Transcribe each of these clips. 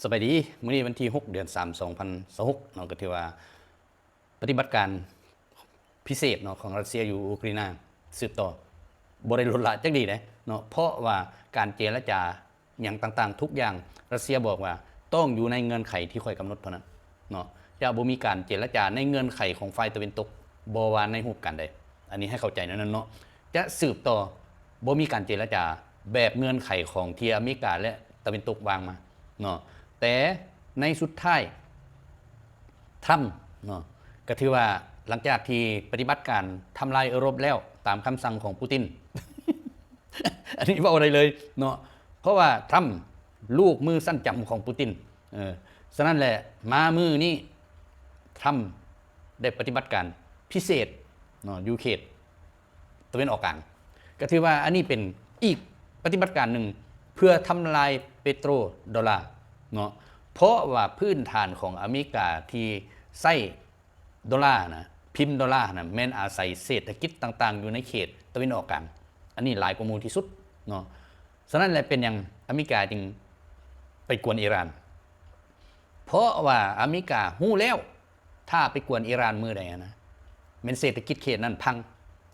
ສະບາຍດີ, ມື້ນີ້ວັນທີຫົກ ເດືອນສາມ ສອງພັນຊາວຫົກເນາະ, ກໍຖືວ່າປະຕິບັດການພິເສດເນາະ ຂອງຣັດເຊຍຢູ່ອູກຣາຍນາສືບຕໍ່ ບໍ່ໄດ້ລົດລະຈັກດີ້ເດ້ເນາະ, ເພາະວ່າການເຈລະຈາຫຍັງຕ່າງໆທຸກຢ່າງ ຣັດເຊຍບອກວ່າຕ້ອງຢູ່ໃນເງື່ອນໄຂທີ່ຂ້ອຍກຳນົດເທົ່ານັ້ນເນາະ, ຈະບໍ່ມີການເຈລະຈາໃນເງື່ອນໄຂຂອງຝ່າຍຕາເວັນຕົກ ບໍ່ວ່າໃນຮູບການໃດ. ອັນນີ້ໃຫ້ເຂົ້າໃຈແນວນັ້ນເນາະ, ຈະສືບຕໍ່ ບໍ່ມີການເຈລະຈາແບບເງື່ອນໄຂຂອງທີ່ອາເມລິກາ ແລະ ຕາເວັນຕົກວາງມາເນາະ, ແຕ່ໃນສຸດທ້າຍ ທຣຳເນາະ ກໍຖືວ່າຫຼັງຈາກທີ່ປະຕິບັດການທຳລາຍເອີຣົບແລ້ວ ຕາມຄຳສັ່ງຂອງປູຕິນ, ອັນນີ້ເວົ້າໄດ້ເລີຍເນາະ, ເພາະວ່າທຣຳລູກມືສັ້ນຈຳຂອງປູຕິນ, ເອີ ສະນັ້ນແຫຼະ ມາມື້ນີ້ ທຣຳໄດ້ປະຕິບັດການພິເສດເນາະ ຢູ່ເຂດ ຕາເວັນອອກກາງ, ກໍຖືວ່າອັນນີ້ເປັນອີກປະຕິບັດການໜຶ່ງ ເພື່ອທຳລາຍເປໂຕຣໂດລາເນາະ, ເພາະວ່າພື້ນຖານຂອງອາເມລິກາທີ່ໃຊ້ໂດລານະ ພິມໂດລານະ ແມ່ນອາໄສເສດຖະກິດຕ່າງໆຢູ່ໃນເຂດຕາເວັນອອກກາງ, ອັນນີ້ຫຼາຍກວ່າໝູ່ທີ່ສຸດເນາະ. ສະນັ້ນແຫຼະ ເປັນຫຍັງອາເມລິກາຈຶ່ງໄປກວນອີຣານ? ເພາະວ່າອາເມລິກາຮູ້ແລ້ວ ຖ້າໄປກວນອີຣານມື້ໃດຫັ້ນນະ ແມ່ນເສດຖະກິດເຂດນັ້ນພັງ.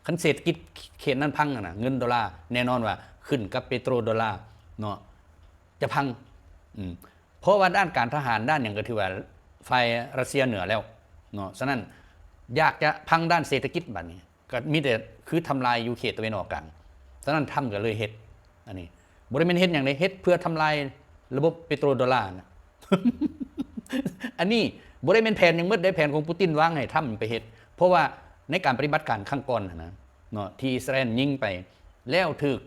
ຄັນເສດຖະກິດເຂດນັ້ນພັງຫັ້ນນະ ເງິນໂດລາແນ່ນອນວ່າຂຶ້ນກັບເປໂຕຣໂດລາເນາະ ຈະພັງ. ອືມ ເພາະວ່າດ້ານການທະຫານ ດ້ານຫຍັງກໍຖືວ່າຝ່າຍຣັດເຊຍເໜືອແລ້ວເນາະ, ສະນັ້ນ ຢາກຈະພັງດ້ານເສດຖະກິດບາດນີ້ ກໍມີແຕ່ຄືທຳລາຍຢູ່ເຂດຕາເວັນອອກກາງ. ສະນັ້ນທຣຳກໍເລີຍເຮັດອັນນີ້, ບໍ່ໄດ້ແມ່ນເຮັດຫຍັງເດ້ ເຮັດເພື່ອທຳລາຍລະບົບເປໂຕຣໂດລານະ. ອັນນີ້ບໍ່ໄດ້ແມ່ນແຜນຫຍັງໝົດເດ້, ແຜນຂອງປູຕິນວາງໃຫ້ທຣຳໄປເຮັດ, ເພາະວ່າໃນການປະຕິບັດການຄັ້ງກ່ອນຫັ້ນນະເນາະ ທີ່ອິດສະຣາແອນຍິງໄປແລ້ວຖືກ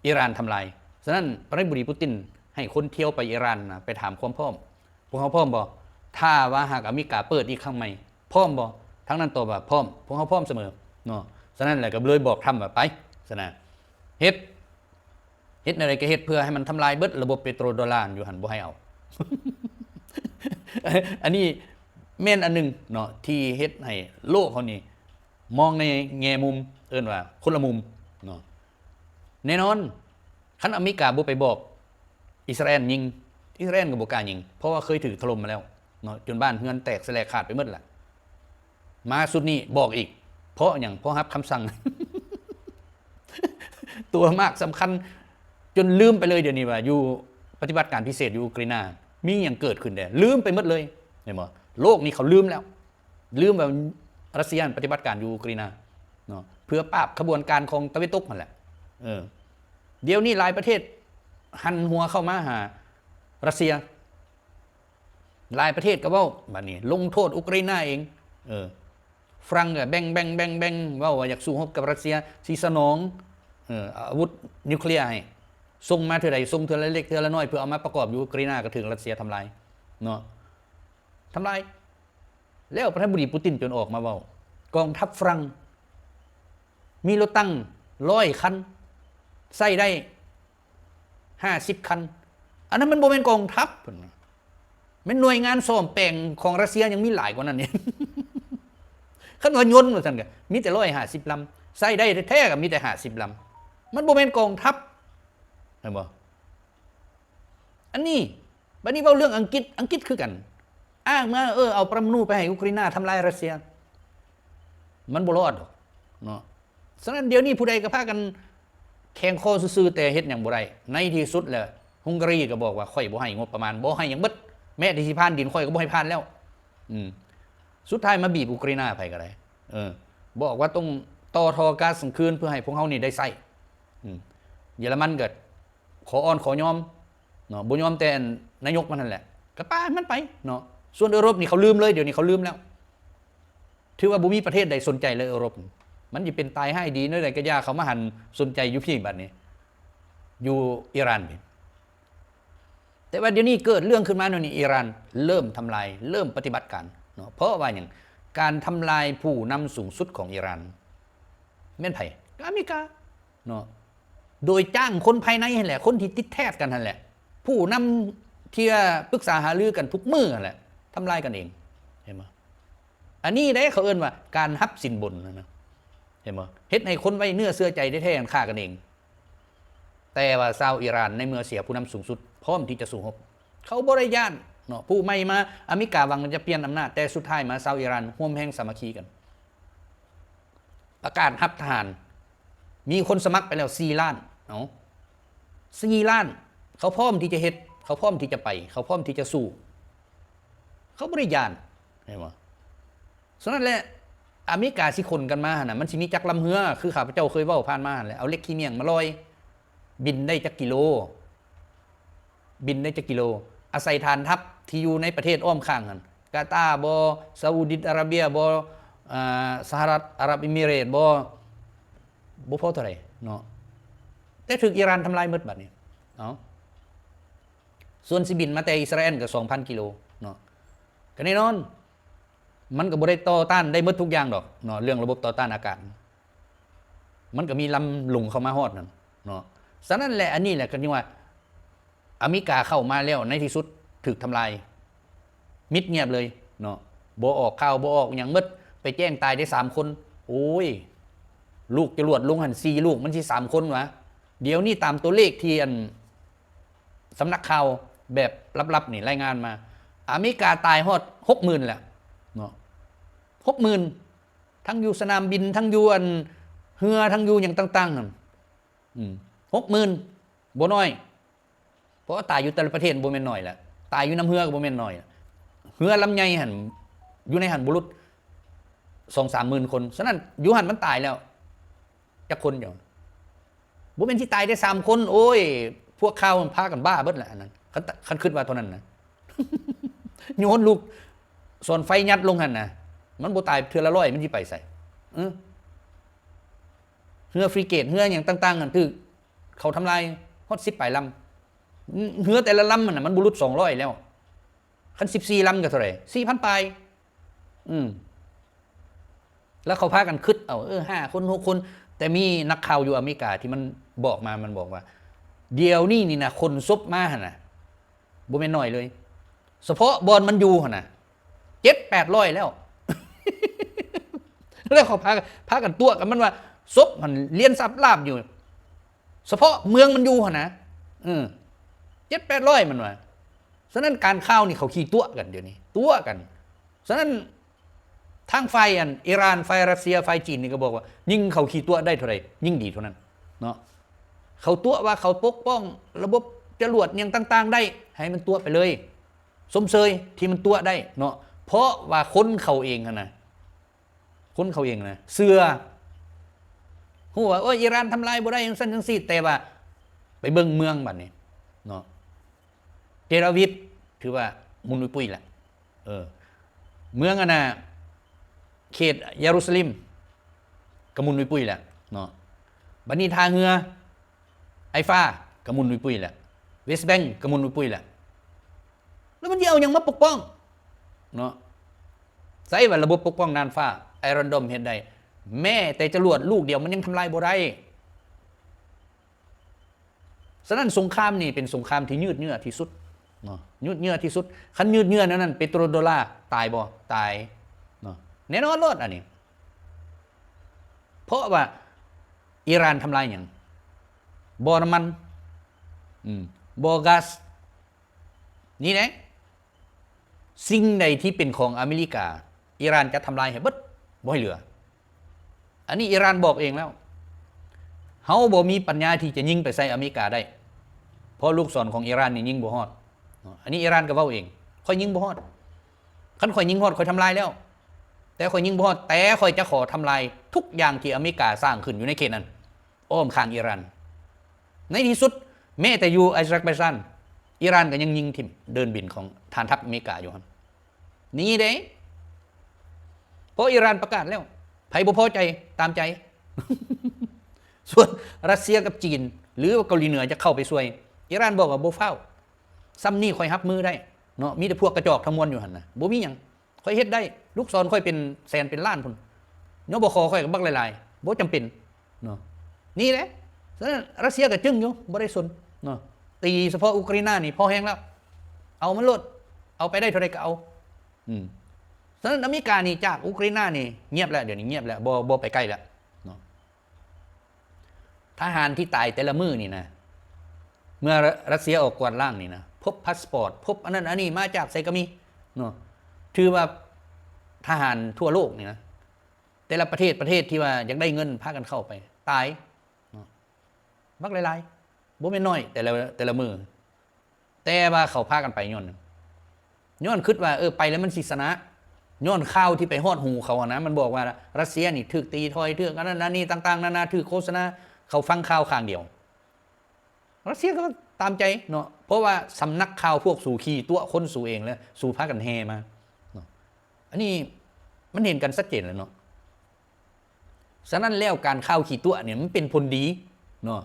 ອີຣານທຳລາຍ, ສະນັ້ນປະທານາທິບໍດີປູຕິນໃຫ້ຄົນທ່ຽວໄປອີຣານນະ ໄປຖາມຄວາມພ້ອມ. ພວກເຮົາພ້ອມບໍ່? ຖ້າວ່າຫາກອາເມລິກາເປີດອີກຄັ້ງໃໝ່ ພ້ອມບໍ່? ທາງນັ້ນຕອບວ່າພ້ອມ, ພວກເຮົາພ້ອມສະເໝີເນາະ. ສະນັ້ນແຫຼະ ກໍເລີຍບອກທຣຳວ່າໄປ ຊັ້ນນະ ເຮັດ ເຮັດແນວໃດກໍເຮັດ ເພື່ອໃຫ້ມັນທຳລາຍເບິດລະບົບເປໂຕຣໂດລາຢູ່ຫັ້ນ ບໍ່ໃຫ້ເອົາ. ອັນນີ້ແມ່ນອັນໜຶ່ງເນາະ ທີ່ເຮັດໃຫ້ໂລກເຮົານີ້ມອງໃນແງ່ມຸມ ເອີ້ນວ່າຄົນລະມຸມເນາະ. ແນ່ນອນ ຄັນອາເມລິກາບໍ່ໄປບອກ ອິດສະຣາແອນຍິງ ອິດສະຣາແອນກໍບໍ່ກ້າຍິງ ເພາະວ່າເຄີຍຖືກຖະຫຼົ່ມມາແລ້ວເນາະ ຈົນບ້ານເຮືອນແຕກສະແຫຼກຂາດໄປໝົດລະ. ມາຊຸດນີ້ບອກອີກ ເພາະຫຍັງ? ເພາະຮັບຄຳສັ່ງ ຕົວມາກສຳຄັນ ຈົນລືມໄປເລີຍດຽວນີ້ວ່າຢູ່ປະຕິບັດການພິເສດຢູ່ອູກຣາຍນາ ມີຫຍັງເກີດຂຶ້ນແດ່ ລືມໄປໝົດເລີຍ ເຫັນບໍ່? ໂລກນີ້ເຂົາລືມແລ້ວ ລືມວ່າຣັດເຊຍປະຕິບັດການຢູ່ອູກຣາຍນາເນາະ ເພື່ອປາບຂະບວນການຂອງຕາເວັນຕົກຫັ້ນແຫຼະ. ເອີ ດຽວນີ້ຫຼາຍປະເທດຫັນຫົວເຂົ້າມາຫາຣັດເຊຍ ຫຼາຍປະເທດກໍເວົ້າບາດນີ້ ລົງໂທດອຸກຣາຍນາເອງ. ເອີ ຝຣັ່ງກໍແບ່ງໆໆໆ ເວົ້າວ່າຢາກສູ້ຮົບກັບຣັດເຊຍ ຊິສະໜອງ ເອີ ອາວຸດນິວເຄລຍໃຫ້ ສົ່ງມາເທື່ອໃດ ສົ່ງເທື່ອລະເລັກເທື່ອລະນ້ອຍ ເພື່ອເອົາມາປະກອບຢູ່ອຸກຣາຍນາ ກໍຖືກຣັດເຊຍທຳລາຍເນາະ ທຳລາຍ. ແລ້ວປະທານາທິບໍດີປູຕິນຈົນອອກມາເວົ້າ ກອງທັບຝຣັ່ງມີລົດຕັງຮ້ອຍຄັນ ໃຊ້ໄດ້ຫ້າສິບຄັນ ອັນນັ້ນມັນບໍ່ແມ່ນກອງທັບ ເພິ່ນວ່າ ແມ່ນໜ່ວຍງານສ້ອມແປງຂອງຣັດເຊຍຍັງມີຫຼາຍກວ່ານັ້ນອີກ. ຄັນວ່າຍົນວ່າຊັ້ນກໍມີແຕ່ຮ້ອຍຫ້າສິບລຳ ໃຊ້ໄດ້ແທ້ໆກໍມີແຕ່ຫ້າສິບລຳ ມັນບໍ່ແມ່ນກອງທັບ ເຫັນບໍ່? ອັນນີ້ ບາດນີ້ເວົ້າເລື່ອງອັງກິດ ອັງກິດຄືກັນ ອ້າງມາ ເອີ ເອົາປະມານູໄປໃຫ້ອຸກຣາຍນາ ທຳລາຍຣັດເຊຍ ມັນບໍ່ລອດດອກເນາະ. ສະນັ້ນດຽວນີ້ຜູ້ໃດກໍພາກັນແຂງຄໍຊື່ໆ ແຕ່ເຮັດຫຍັງບໍ່ໄດ້. ໃນທີ່ສຸດແລ້ວ ຮຸງກາຣີກໍບອກວ່າ ຂ້ອຍບໍ່ໃຫ້ງົບປະມານ ບໍ່ໃຫ້ຫຍັງເບິດ ແມ້ແຕ່ຊິຜ່ານດິນຂ້ອຍກໍບໍ່ໃຫ້ຜ່ານແລ້ວ. ອືມ ສຸດທ້າຍມາບີບອຸກຣາຍນາ ໃຜກໍໄດ້ ເອີ ບອກວ່າຕ້ອງຕໍ່ທໍ່ກາສກັນຄືນ ເພື່ອໃຫ້ພວກເຮົານີ້ໄດ້ໃຊ້. ອືມ ເຢຍລະມັນກໍຂໍອ່ອນຂໍຍອມ ເນາະ ບໍ່ຍອມແຕ່ນາຍົກມັນຫັ້ນແຫຼະ ກໍປະມັນໄປເນາະ. ສ່ວນເອີຣົບນີ້ເຂົາລືມເລີຍ ດຽວນີ້ເຂົາລືມແລ້ວ ຖືວ່າບໍ່ມີປະເທດໃດສົນໃຈເລີຍເອີຣົບ. ມັນຊິເປັນຕາຍຮ້າຍດີແນວໃດກໍຢ່າ ເຂົາມາຫັນສົນໃຈຢູ່ພີ້ບາດນີ້ ຢູ່ອີຣານພີ້. ແຕ່ວ່າດຽວນີ້ເກີດເລື່ອງຂຶ້ນມາແນວນີ້ ອີຣານເລີ່ມທຳລາຍ ເລີ່ມປະຕິບັດການເນາະ. ເພາະວ່າຫຍັງ? ການທຳລາຍຜູ້ນຳສູງສຸດຂອງອີຣານແມ່ນໃຜ? ກໍອາເມລິກາ ເນາະ ໂດຍຈ້າງຄົນພາຍໃນຫັ້ນແຫຼະ ຄົນທີ່ຕິດແທດກັນຫັ້ນແຫຼະ ຜູ້ນຳທີ່ວ່າປຶກສາຫາລືກັນທຸກມື້ຫັ້ນແຫຼະ ທຳລາຍກັນເອງ ເຫັນບໍ່? ອັນນີ້ເດ້ເຂົາເອີ້ນວ່າການຮັບສິນບົນນະ ເຫັນບໍ່? ເຮັດໃຫ້ຄົນໄວ້ເນື້ອເຊື່ອໃຈແທ້ໆຫັ້ນຂ້າກັນເອງ. ແຕ່ວ່າຊາວອີຣານໃນເມື່ອເສຍຜູ້ນຳສູງສຸດ ພ້ອມທີ່ຈະສູ້ຮົບ ເຂົາບໍ່ໄດ້ຢ້ານເນາະ. ຜູ້ໃໝ່ມາ ອາເມລິກາຫວັງຈະປ່ຽນອຳນາດ, ແຕ່ສຸດທ້າຍມາຊາວອີຣານຮ່ວມແຮງສາມັກຄີກັນ ປະກາດຮັບທະຫານ, ມີຄົນສະໝັກໄປແລ້ວສີ່ລ້ານ. ເອົາ ສີ່ລ້ານ, ເຂົາພ້ອມທີ່ຈະເຮັດ, ເຂົາພ້ອມທີ່ຈະໄປ, ເຂົາພ້ອມທີ່ຈະສູ້, ເຂົາບໍ່ໄດ້ຢ້ານ, ເຫັນບໍ່? ສະນັ້ນແຫຼະ ອາເມລິກາຊິຂົນກັນມາຫັ້ນນະ ມັນຊິມີຈັກລຳເຮືອ ຄືຂ້າພະເຈົ້າເຄີຍເວົ້າຜ່ານມາຫັ້ນແຫຼະ, ເອົາເຫຼັກຂີ້ໝ້ຽງມາລອຍ, ບິນໄດ້ຈັກກິໂລ? ບິນໄດ້ຈັກກິໂລ? ອາໄສຖານທັບທີ່ຢູ່ໃນປະເທດອ້ອມຂ້າງຫັ້ນ, ກາຕາບໍ, ຊາອຸດິອາຣາເບຍບໍ, ອາ, ສະຫະລັດອາຣັບເອມິເຣດບໍ, ບໍ່ພໍເທົ່າໃດເນາະ, ແຕ່ຖືກອີຣານທຳລາຍໝົດບັດນີ້. ເອົາ ສ່ວນຊິບິນມາແຕ່ອິດສະຣາແອນກໍສອງພັນກິໂລເນາະ, ກໍແນ່ນອນ ມັນກໍບໍ່ໄດ້ຕໍ່ຕ້ານໄດ້ໝົດທຸກຢ່າງດອກເນາະ, ເລື່ອງລະບົບຕໍ່ຕ້ານອາກາດ ມັນກໍມີລຳຫຼົງເຂົ້າມາຮອດນັ້ນເນາະ. ສະນັ້ນແຫຼະ ອັນນີ້ແຫຼະກໍຈຶ່ງວ່າ ອາເມລິກາເຂົ້າມາແລ້ວ ໃນທີ່ສຸດຖືກທຳລາຍ ມິດງຽບເລີຍເນາະ, ບໍ່ອອກຂ່າວ ບໍ່ອອກຫຍັງໝົດ, ໄປແຈ້ງຕາຍໄດ້ສາມຄົນ. ໂອ້ຍ ລູກຈະຫຼວດລົງຫັ້ນສີ່ລູກ ມັນຊິສາມຄົນຫວາ? ດຽວນີ້ຕາມຕົວເລກທີ່ ອັນ ສຳນັກຂ່າວແບບລັບໆນີ້ລາຍງານມາ, ອາເມລິກາຕາຍຮອດຫົກໝື່ນແລ້ວເນາະ, ຫົກໝື່ນ ທັງຢູ່ສະໜາມບິນ ທັງຢູ່ອັນເຮືອ ທັງຢູ່ຫຍັງຕ່າງໆນັ້ນ ອືມ ຫົກໝື່ນ ບໍ່ນ້ອຍ. ເພາະວ່າຕາຍຢູ່ແຕ່ລະປະເທດບໍ່ແມ່ນໜ້ອຍລະ, ຕາຍຢູ່ນຳເຮືອກໍບໍ່ແມ່ນໜ້ອຍລະ. ເຮືອລຳໃຫຍ່ຫັ້ນ ຢູ່ໃນຫັ້ນບໍ່ຫຼຸດສອງສາມໝື່ນຄົນ. ສະນັ້ນຢູ່ຫັ້ນມັນຕາຍແລ້ວຈັກຄົນ? ເຈົ້າ ບໍ່ແມ່ນຊິຕາຍແຕ່ສາມຄົນ. ໂອ້ຍ ພວກຂ່າວມັນພາກັນບ້າເບິດແຫຼະ ອັນນັ້ນ ຄັນ ຄັນຄິດວ່າເທົ່ານັ້ນນະ. ໂຍນລູກສອນໄຟຍັດລົງຫັ້ນນະ ມັນບໍ່ຕາຍເທື່ອລະຮ້ອຍ ມັນຊິໄປໃສ? ເອີ ເຮືອຟຣິເກດ ເຮືອຫຍັງຕ່າງໆນັ້ນ ຖືກເຂົາທຳລາຍຮອດສິບປາຍລຳ. ເຮືອແຕ່ລະລຳຫັ້ນນະ ມັນບໍ່ຫຼຸດສອງຮ້ອຍແລ້ວ. ຄັນສິບສີ່ລຳກໍເທົ່າໃດ? ສີ່ພັນປາຍ. ອືມ ແລ້ວເຂົາພາກັນຄິດເອົາ ເອີ ຫ້າຄົນ ຫົກຄົນ. ແຕ່ມີນັກຂ່າວຢູ່ອາເມລິກາທີ່ມັນບອກມາ ມັນບອກວ່າ ດຽວນີ້ນີ້ນະ ຂົນສົບມາຫັ້ນນະ ບໍ່ແມ່ນໜ້ອຍເລີຍ. ສະເພາະບ່ອນມັນຢູ່ຫັ້ນນະ ເຈັດແປດຮ້ອຍແລ້ວ. ແລ້ວເຂົາພາ ພາກັນຕົວະກັນ ມັນວ່າສົບຫັ້ນລຽນສັບລາບຢູ່ ສະເພາະເມືອງມັນຢູ່ຫັ້ນນະ ເອີ ເຈັດແປດຮ້ອຍ ມັນວ່າ. ສະນັ້ນການຂ່າວນີ້ເຂົາຂີ້ຕົວະກັນ ດຽວນີ້ຕົວະກັນ. ສະນັ້ນທາງຝ່າຍອັນອີຣານ ຝ່າຍຣັດເຊຍ ຝ່າຍຈີນນີ້ກໍບອກວ່າ ຍິ່ງເຂົາຂີ້ຕົວະໄດ້ເທົ່າໃດ ຍິ່ງດີເທົ່ານັ້ນເນາະ. ເຂົາຕົວະວ່າເຂົາປົກປ້ອງລະບົບຈະຫຼວດຫຍັງຕ່າງໆໄດ້ ໃຫ້ມັນຕົວະໄປເລີຍ, ຊົມເຊີຍທີ່ມັນຕົວະໄດ້ເນາະ. ເພາະວ່າຄົນເຂົາເອງຫັ້ນນະ ຄົນເຂົາເອງນະເຊື່ອ ຮູ້ວ່າ ໂອ້ຍ ອີຣານທຳລາຍບໍ່ໄດ້ ຈັ່ງຊັ້ນຈັ່ງຊີ້. ແຕ່ວ່າໄປເບິ່ງເມືອງບັດນີ້ເນາະ, ເຕລາວິບຖືວ່າໝຸ່ນອຸຍປຸ້ຍແຫຼະ. ເອີ ເມືອງອັນນ່າ ເຂດເຢຣູຊາເລັມກໍໝຸ່ນອຸຍປຸ້ຍແຫຼະເນາະ. ບັດນີ້ທ່າເຮືອ ໄອຟາກໍໝຸ່ນອຸຍປຸ້ຍແຫຼະ, ເວສແບັງກໍໝຸ່ນອຸຍປຸ້ຍແຫຼະ. ແລ້ວມັນຊິເອົາຫຍັງມາປົກປ້ອງເນາະ? ໃຊ້ວ່າລະບົບປົກປ້ອງນ່ານຟ້າ ໄອຣອນໂດມເຮັດໄດ້, ແມ້ແຕ່ຈະຫຼວດລູກດຽວມັນຍັງທຳລາຍບໍ່ໄດ້. ສະນັ້ນສົງຄາມນີ້ເປັນສົງຄາມທີ່ຍືດເຍື້ອທີ່ສຸດເນາະ, ຍືດເຍື້ອທີ່ສຸດ. ຄັນຍືດເຍື້ອແນວນັ້ນ ເປໂຕຣໂດລາຕາຍບໍ່? ຕາຍເນາະ, ແນ່ນອນໂລດອັນນີ້. ເພາະວ່າອີຣານທຳລາຍຫຍັງ? ບໍ່ນ້ຳມັນ, ອືມ, ບໍ່ກາສ, ນີ້ແຫຼະ. ສິ່ງໃດທີ່ເປັນຂອງອາເມລິກາ ອີຣານຈະທຳລາຍໃຫ້ເບິດ, ບໍ່ໃຫ້ເຫຼືອ. ອັນນີ້ອີຣານບອກເອງແລ້ວ, ເຮົາບໍ່ມີປັນຍາທີ່ຈະຍິງໄປໃສ່ອາເມລິກາໄດ້, ເພາະລູກສອນຂອງອີຣານນີ້ຍິງບໍ່ຮອດ. ອັນນີ້ອີຣານກໍເວົ້າເອງ, ຂ້ອຍຍິງບໍ່ຮອດ. ຄັນຂ້ອຍຍິງຮອດ ຂ້ອຍທຳລາຍແລ້ວ, ແຕ່ຂ້ອຍຍິງບໍ່ຮອດ, ແຕ່ຂ້ອຍຈະຂໍທຳລາຍທຸກຢ່າງທີ່ອາເມລິກາສ້າງຂຶ້ນຢູ່ໃນເຂດນັ້ນ ອ້ອມຂ້າງອີຣານ. ໃນທີ່ສຸດ ແມ້ແຕ່ຢູ່ອາເຊີໄບຈານ ອີຣານກໍຍັງຍິງຖິ້ມເດີ່ນບິນຂອງຖານທັບອາເມລິກາຢູ່ຫັ້ນ. ນີ້ເດ້ ເພາະອີຣານປະກາດແລ້ວ, ໃຜບໍ່ພໍໃຈຕາມໃຈ. ສ່ວນຣັດເຊຍກັບຈີນ ຫຼືວ່າເກົາຫຼີເໜືອຈະເຂົ້າໄປຊ່ວຍ, ອີຣານບອກວ່າບໍ່ຟ້າວ, ຊ່ຳນີ້ຂ້ອຍຮັບມືໄດ້ເນາະ, ມີແຕ່ພວກກະຈອກທັງມວນຢູ່ຫັ້ນນະ, ບໍ່ມີຫຍັງ. ຂ້ອຍເຮັດໄດ້, ລູກສອນຂ້ອຍເປັນແສນເປັນລ້ານພຸ້ນ, ນບຂ ຂ້ອຍກໍບັກຫຼາຍໆ, ບໍ່ຈຳເປັນເນາະ. ນີ້ແຫຼະ, ສະນັ້ນຣັດເຊຍກໍຈຶ່ງຢູ່, ບໍ່ໄດ້ສົນເນາະ. ຕີສະເພາະອຸກຣາຍນານີ້ພໍແຮງແລ້ວ, ເອົາມັນໂລດ, ເອົາໄປໄດ້ເທົ່າໃດກໍເອົາ. ອືມ, ສະນັ້ນອາເມລິການີ້ຈາກອຸກຣາຍນານີ້ງຽບແລ້ວ, ດຽວນີ້ງຽບແລ້ວ, ບໍ່, ບໍ່ໄປໃກ້ແລ້ວເນາະ. ທະຫານທີ່ຕາຍແຕ່ລະມື້ນີ້ນະ, ເມື່ອຣັດເຊຍອອກກວາດລ້າງນີ້ນະ, ພ ພົບພາສປອດ ພົບອັນນັ້ນອັນນີ້ ມາຈາກໃສກໍມີເນາະ. ຖືວ່າທະຫານທົ່ວໂລກນີ້ນະ ແຕ່ລະປະເທດ ປະເທດທີ່ວ່າຢາກໄດ້ເງິນ ພາກັນເຂົ້າໄປ ຕາຍເນາະ ບັກຫຼາຍໆ ບໍ່ແມ່ນໜ້ອຍ ແຕ່ລະ ແຕ່ລະມື້. ແຕ່ວ່າເຂົາພາກັນໄປຍ້ອນຫຍັງ? ຍ້ອນຄິດວ່າ ເອີ ໄປແລ້ວມັນຊິຊະນະ. ຍ້ອນຂ່າວທີ່ໄປຮອດຫູເຂົາຫັ້ນນະ ມັນບອກວ່າຣັດເຊຍນີ້ຖືກຕີຖອຍ ຖືກອັນນັ້ນອັນນີ້ຕ່າງໆນານາ ຖືກໂຄສະນາ. ເຂົາຟັງຂ່າວຂ້າງດຽວ ຣັດເຊຍກໍຕາມໃຈເນາະ ເພາະວ່າສຳນັກຂ່າວພວກສູຂີ້ຕົວະຄົນສູເອງ ແລ້ວສູພາກັນແຫ່ມາເນາະ. ອັນນີ້ມັນເຫັນກັນຊັດເຈນແລ້ວເນາະ. ສະນັ້ນແລ້ວ ການຂ່າວຂີ້ຕົວະນີ້ມັນເປັນຜົນດີເນາະ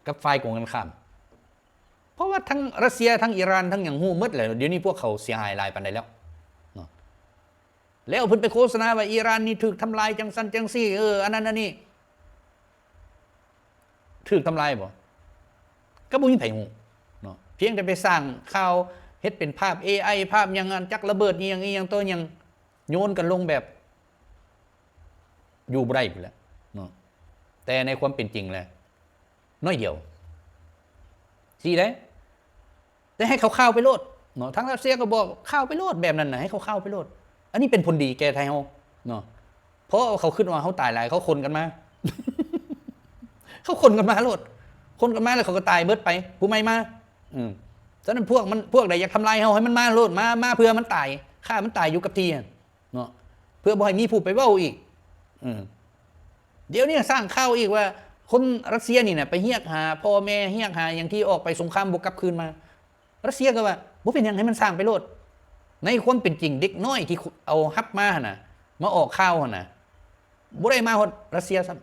ກັບຝ່າຍກົງກັນຂ້າມ. ເພາະວ່າທັງຣັດເຊຍ ທັງອີຣານ ທັງຫຍັງຮູ້ໝົດແລ້ວ ດຽວນີ້ພວກເຂົາເສຍຫາຍຫຼາຍປານໃດແລ້ວເນາະ. ແລ້ວເພິ່ນໄປໂຄສະນາວ່າອີຣານນີ້ຖືກທຳລາຍຈັ່ງຊັ້ນຈັ່ງຊີ້ ເອີ ອັນນັ້ນອັນນີ້ ຖືກທຳລາຍບໍ່? ກໍບໍ່ມີໃຜຮູ້ເນາະ. ພຽງແຕ່ໄປສ້າງຂ່າວ ເຮັດເປັນພາບເອໄອ ພາບຫຍັງ ອັນຈັກລະເບີດອີ່ຫຍັງອີ່ຫຍັງຕໍ່ຫຍັງ ໂຍນກັນລົງແບບຢູ່ບໍ່ໄດ້ພຸ້ນແຫຼະເນາະ. ແຕ່ໃນຄວາມເປັນຈິງແລ້ວ ໜ້ອຍດຽວຊີ້ເດ້. ແຕ່ໃຫ້ເຂົາຂ່າວໄປໂລດເນາະ ທາງຣັດເຊຍກໍບອກຂ່າວໄປໂລດ ແບບນັ້ນນະ ໃຫ້ເຂົາຂ່າວໄປໂລດ. ອັນນີ້ເປັນຜົນດີແກ່ໄທເຮົາເນາະ ເພາະເຂົາຄິດວ່າເຮົາຕາຍຫຼາຍ ເຂົາຂົນກັນມາ ເຂົາຂົນກັນມາໂລດ ຂົນກັນມາແລ້ວເຂົາກໍຕາຍເບິດໄປ ຜູ້ໃໝ່ມາ. ອືມ ສະນັ້ນພວກມັນ ພວກໃດຢາກທຳລາຍເຮົາ ໃຫ້ມັນມາໂລດ ມາ ມາເພື່ອມັນຕາຍ ຂ້າມັນຕາຍຢູ່ກັບທີ່ຫັ້ນເນາະ ເພື່ອບໍ່ໃຫ້ມີຜູ້ໄປເວົ້າອີກ. ອືມ ດຽວນີ້ສ້າງຂ່າວອີກວ່າຄົນຣັດເຊຍນີ້ນະ ໄປຮຽກຫາພໍ່ແມ່ ຮຽກຫາຫຍັງທີ່ອອກໄປສົງຄາມບໍ່ກັບຄືນມາ. ຣັດເຊຍກໍວ່າບໍ່ເປັນຫຍັງ ໃຫ້ມັນສ້າງໄປໂລດ. ໃນຄວາມເປັນຈິງ ເດັກນ້ອຍທີ່ເອົາຮັບມາຫັ້ນນະ ມາອອກຂ່າວຫັ້ນນະ ບໍ່ໄດ້ມາຮອດຣັດເຊຍຊ້ຳ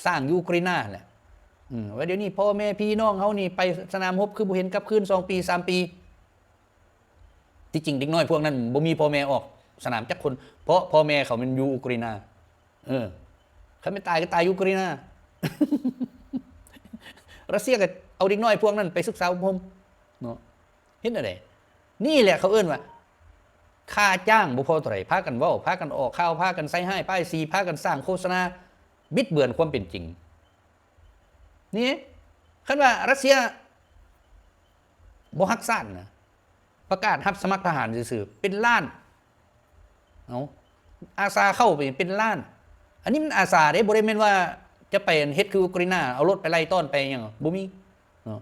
ສ້າງຢູ່ອູກຣາຍນາຫັ້ນແຫຼະ. ອືມ ວ່າດຽວນີ້ພໍ່ແມ່ພີ່ນ້ອງເຮົານີ້ໄປສະໜາມຮົບ ຄືບໍ່ເຫັນກັບຄືນສອງປີສາມປີ. ທີ່ຈິງເດັກນ້ອຍພວກນັ້ນບໍ່ມີພໍ່ແມ່ອອກສະໜາມຈັກຄົນ ເພາະພໍ່ແມ່ເຂົາແມ່ນຢູ່ອູກຣາຍນາ. ເອີ ຄັນແມ່ນຕາຍກໍຕາຍຢູ່ອູກຣາຍນາ. ຣັດເຊຍກໍເອົາເດັກນ້ອຍພວກນັ້ນໄປສຶກສາອົບຮົມເນາະ. ເຮັດແນວໃດ? ນີ້ແຫຼະເຂົາເອີ້ນວ່າຄ່າຈ້າງບໍ່ພໍເທົ່າໃດ ພາກັນເວົ້າ ພາກັນອອກຂ່າວ ພາກັນໃສ່ຮ້າຍປ້າຍສີ ພາກັນສ້າງໂຄສະນາ ບິດເບືອນຄວາມເປັນຈິງ. ນີ້ ຄັນວ່າຣັດເຊຍບໍ່ຮັກຊາດນະ ປະກາດຮັບສະໝັກທະຫານຊື່ໆ ເປັນລ້ານ. ເອົາ ອາສາເຂົ້າໄປເປັນລ້ານ. ອັນນີ້ມັນອາສາເດ້ ບໍ່ໄດ້ແມ່ນວ່າຈະໄປເຮັດຄືອູກຣາຍນາ ເອົາລົດໄປໄລ່ຕ້ອນໄປຫຍັງ ບໍ່ມີເນາະ.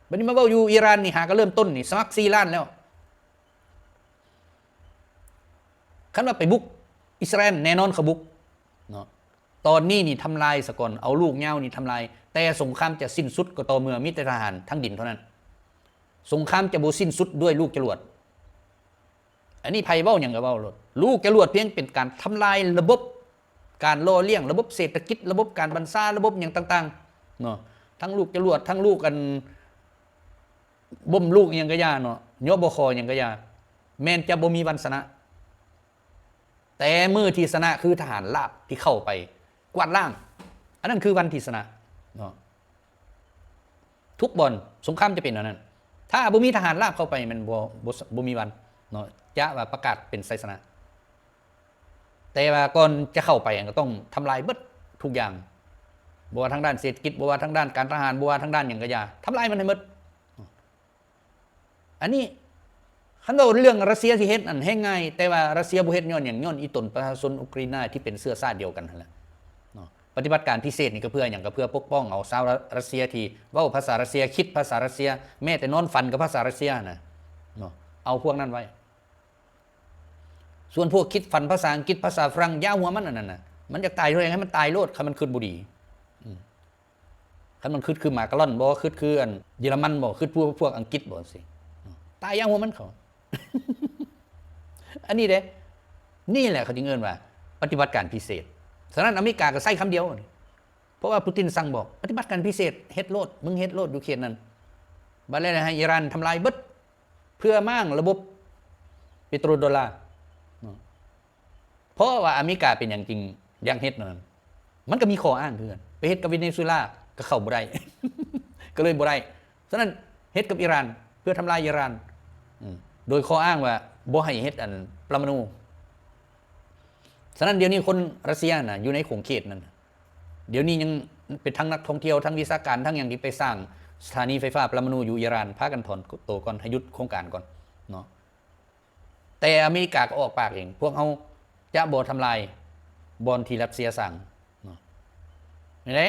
ບັດນີ້ມາເວົ້າຢູ່ອີຣານນີ້ ຫາກໍເລີ່ມຕົ້ນນີ້ ສະໝັກສີ່ລ້ານແລ້ວ. ຄັນວ່າໄປບຸກອິດສະຣາແອນ ແນ່ນອນເຂົາບຸກເນາະ. ຕອນນີ້ນີ້ທຳລາຍສາກ່ອນ ເອົາລູກຍາວນີ້ທຳລາຍ ແຕ່ສົງຄາມຈະສິ້ນສຸດກໍຕໍ່ເມື່ອມີແຕ່ທະຫານທາງດິນເທົ່ານັ້ນ. ສົງຄາມຈະບໍ່ສິ້ນສຸດດ້ວຍລູກຈະຫຼວດ. ອັນນີ້ໃຜເວົ້າຫຍັງກໍເວົ້າໂລດ. ລູກຈະຫຼວດພຽງເປັນການທຳລາຍລະບົບການຫຼໍ່ລ້ຽງ, ລະບົບເສດຖະກິດ, ລະບົບການບັນຊາ, ລະບົບຫຍັງຕ່າງໆເນາະ. ທັງລູກຈະຫຼວດ, ທັງລູກອັນ ບົ່ມລູກອີ່ຫຍັງກໍຢ່າເນາະ, ຍບຂ ຫຍັງກໍຢ່າ, ແມ່ນຈະບໍ່ມີວັນຊະນະ. ແຕ່ມື້ທີ່ຊະນະຄືທະຫານລາບທີ່ເຂົ້າໄປກວາດລ້າງ, ອັນນັ້ນຄືວັນທີ່ຊະນະເນາະ. ທຸກບ່ອນສົງຄາມຈະເປັນແນວນັ້ນ. ຖ້າບໍ່ມີທະຫານລາບເຂົ້າໄປ ແມ່ນບໍ່ ບໍ່ ບໍ່ມີວັນເນາະ ຈະວ່າປະກາດເປັນໄຊຊະນະ. ແຕ່ວ່າກ່ອນຈະເຂົ້າໄປ ກໍຕ້ອງທຳລາຍເບິດທຸກຢ່າງ, ບໍ່ວ່າທາງດ້ານເສດຖະກິດ, ບໍ່ວ່າທາງດ້ານການທະຫານ, ບໍ່ວ່າທາງດ້ານຫຍັງກໍຢ່າ, ທຳລາຍມັນໃຫ້ເບິດ. ອັນນີ້ ຄັນເວົ້າເລື່ອງຣັດເຊຍຊິເຮັດນັ້ນແຮ່ງງ່າຍ, ແຕ່ວ່າຣັດເຊຍບໍ່ເຮັດຍ້ອນຫຍັງ? ຍ້ອນອີ່ຕົນປະຊາຊົນອຸກຣາຍນາທີ່ເປັນເຊື້ອຊາດດຽວກັນຫັ້ນແຫຼະເນາະ. ປະຕິບັດການພິເສດນີ້ກໍເພື່ອຫຍັງ? ກໍເພື່ອປົກປ້ອງເອົາຊາວຣັດເຊຍທີ່ເວົ້າພາສາຣັດເຊຍ, ຄິດພາສາຣັດເຊຍ, ແມ້ແຕ່ນອນຝັນກໍພາສາຣັດເຊຍຫັ້ນນະເນາະ, ເອົາພວກນັ້ນໄວ້. ສ່ວນພວກຄິດຝັນພາສາອັງກິດ, ພາສາຝຣັ່ງ, ຢ່າຫົວມັນອັນນັ້ນນະ. ມັນຢາກຕາຍເທົ່າໃດໃຫ້ມັນຕາຍໂລດ, ຄັນມັນຄິດບໍ່ດີ. ອືມ. ຄັນມັນຄຶດຄືໝາກະລ່ອນບໍ, ຄຶດຄືອັນເຢຍລະມັນບໍ, ຄຶດພວກ ພວກອັງກິດບໍ ຈັ່ງຊີ້. ຕາຍຢ່າງພວກມັນເຂົາ. ອັນນີ້ເດ້, ນີ້ແຫຼະເຂົາຈຶ່ງເອີ້ນວ່າປະຕິບັດການພິເສດ. ສະນັ້ນອາເມລິກາກໍໃຊ້ຄຳດຽວ, ເພາະວ່າປູຕິນສັ່ງບອກ, ປະຕິບັດການພິເສດ, ເຮັດໂລດ, ມຶງເຮັດໂລດຢູ່ເຂດນັ້ນ. ບາດແລ້ວໃຫ້ອີຣານທຳລາຍເບິດ, ເພື່ອມ້າງລະບົບເປໂຕຣໂດລາເນາະ. ເພາະວ່າອາເມລິກາເປັນຫຍັງຈຶ່ງຢາກເຮັດນັ້ນ? ມັນກໍມີຂໍ້ອ້າງຄືກັນ, ໄປເຮັດກັບເວເນຊູເອລາກໍເຂົ້າບໍ່ໄດ້, ກໍເລີຍບໍ່ໄດ້. ສະນັ້ນເຮັດກັບອີຣານເພື່ອທຳລາຍອີຣານ, ອືມ, ໂດຍຂໍ້ອ້າງວ່າບໍ່ໃຫ້ເຮັດອັນປະມານູ. ສະນັ້ນດຽວນີ້ຄົນຣັດເຊຍນະ ຢູ່ໃນຂົງເຂດນັ້ນ, ດຽວນີ້ຍັງເປັນທັງນັກທ່ອງທ່ຽວ, ທັງວິຊາການ, ທັງຫຍັງທີ່ໄປສ້າງ ສະຖານີໄຟຟ້າປະລະມະນູຢູ່ອີຣານ ພາກັນຖອນໂຕກ່ອນ ໃຫ້ຢຸດໂຄງການກ່ອນເນາະ. ແຕ່ອາເມລິກາກໍອອກປາກເອງ ພວກເຮົາຈະບໍ່ທຳລາຍບ່ອນທີ່ຣັດເຊຍສ້າງເນາະ ນີ້ແຫຼະ.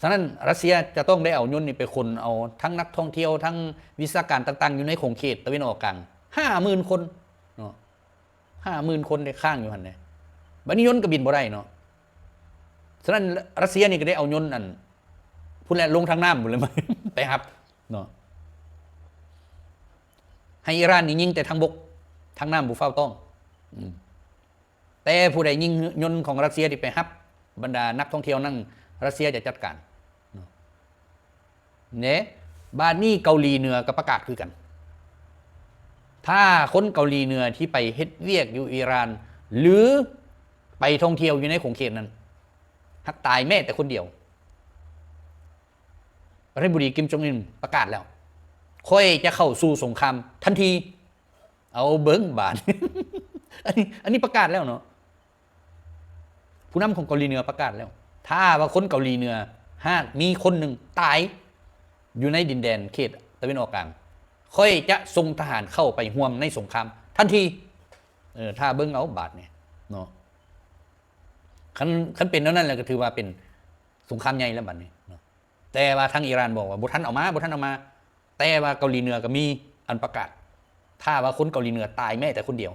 ສະນັ້ນຣັດເຊຍຈະຕ້ອງໄດ້ເອົາຍົນນີ້ໄປຂົນເອົາທັງນັກທ່ອງທ່ຽວ ທັງວິຊາການຕ່າງໆ ຢູ່ໃນຂົງເຂດຕາເວັນອອກກາງ ຫ້າໝື່ນຄົນເນາະ ຫ້າໝື່ນຄົນໄດ້ຄ້າງຢູ່ຫັ້ນເດ້. ບັດນີ້ຍົນກໍບິນບໍ່ໄດ້ເນາະ. ສະນັ້ນຣັດເຊຍນີ້ກໍໄດ້ເອົາຍົນອັນ ພຸ້ນແຫຼະ ລົງທາງນ້ຳພຸ້ນແຫຼະ ໄປຮັບເນາະ. ໃຫ້ອີຣານນີ້ຍິງແຕ່ທາງບົກ ທາງນ້ຳບໍ່ຟ້າວຕ້ອງ. ອືມ ແຕ່ຜູ້ໃດຍິງຍົນຂອງຣັດເຊຍທີ່ໄປຮັບບັນດານັກທ່ອງທ່ຽວນັ້ນ ຣັດເຊຍຈະຈັດການເນາະ. ເນ ບາດນີ້ເກົາຫຼີເໜືອກໍປະກາດຄືກັນ ຖ້າຄົນເກົາຫຼີເໜືອທີ່ໄປເຮັດວຽກຢູ່ອີຣານ ຫຼື ໄປທ່ອງທ່ຽວຢູ່ໃນຂົງເຂດນັ້ນ ຫາກຕາຍແມ້ແຕ່ຄົນດຽວ ລັດຖະມົນຕີ ຄິມ ຈອງອຶນ ປະກາດແລ້ວ ຂ້ອຍຈະເຂົ້າສູ່ສົງຄາມທັນທີ. ເອົາເບິ່ງບາດ ອັນນີ້ ອັນນີ້ປະກາດແລ້ວເນາະ. ຜູ້ນຳຂອງເກົາຫຼີເໜືອປະກາດແລ້ວ ຖ້າວ່າຄົນເກົາຫຼີເໜືອຫາກມີຄົນໜຶ່ງຕາຍຢູ່ໃນດິນແດນເຂດຕາເວັນອອກກາງ ຂ້ອຍຈະສົ່ງທະຫານເຂົ້າໄປຮ່ວມໃນສົງຄາມທັນທີ. ເອີ ຖ້າເບິ່ງເອົາບາດນີ້ເນາະ. ຄັນ ຄັນເປັນແນວນັ້ນແລ້ວ ກໍຖືວ່າເປັນສົງຄາມໃຫຍ່ແລ້ວບາດນີ້ເນາະ. ແຕ່ວ່າທາງອີຣານບອກວ່າບໍ່ທັນເອົາມາ ບໍ່ທັນເອົາມາ. ແຕ່ວ່າເກົາຫຼີເໜືອກໍມີອັນປະກາດ ຖ້າວ່າຄົນເກົາຫຼີເໜືອຕາຍແມ້ແຕ່ຄົນດຽວ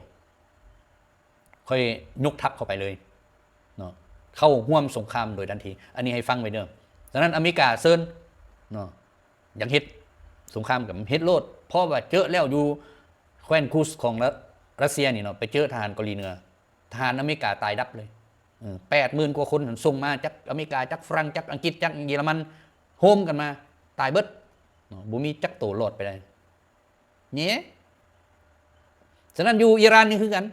ຂ້ອຍຍົກທັບເຂົ້າໄປເລີຍເນາະ ເຂົ້າຮ່ວມສົງຄາມໂດຍທັນທີ. ອັນນີ້ໃຫ້ຟັງໄວ້ເດີ. ສະນັ້ນອາເມລິກາເຊີນເນາະ ຢາກເຮັດສົງຄາມກໍເຮັດໂລດ ເພາະວ່າເຈີແລ້ວຢູ່ແຄວ້ນຄູສຂອງຣັດ ຣັດເຊຍນີ້ເນາະ ໄປເຈີທະຫານເກົາຫຼີເໜືອ ທະຫານອາເມລິກາຕາຍດັບເລີຍ. ເອີ ແປດໝື່ນກວ່າຄົນ ສົ່ງມາຈາກອາເມລິກາ ຈາກຝຣັ່ງ ຈາກອັງກິດ ຈາກເຢຍລະມັນ ໂຮມກັນມາ ຕາຍເບິດເນາະ ບໍ່ມີຈັກໂຕລອດໄປໄດ້. ເນ ສະນັ້ນຢູ່ອີຣານນີ້ຄືກັນ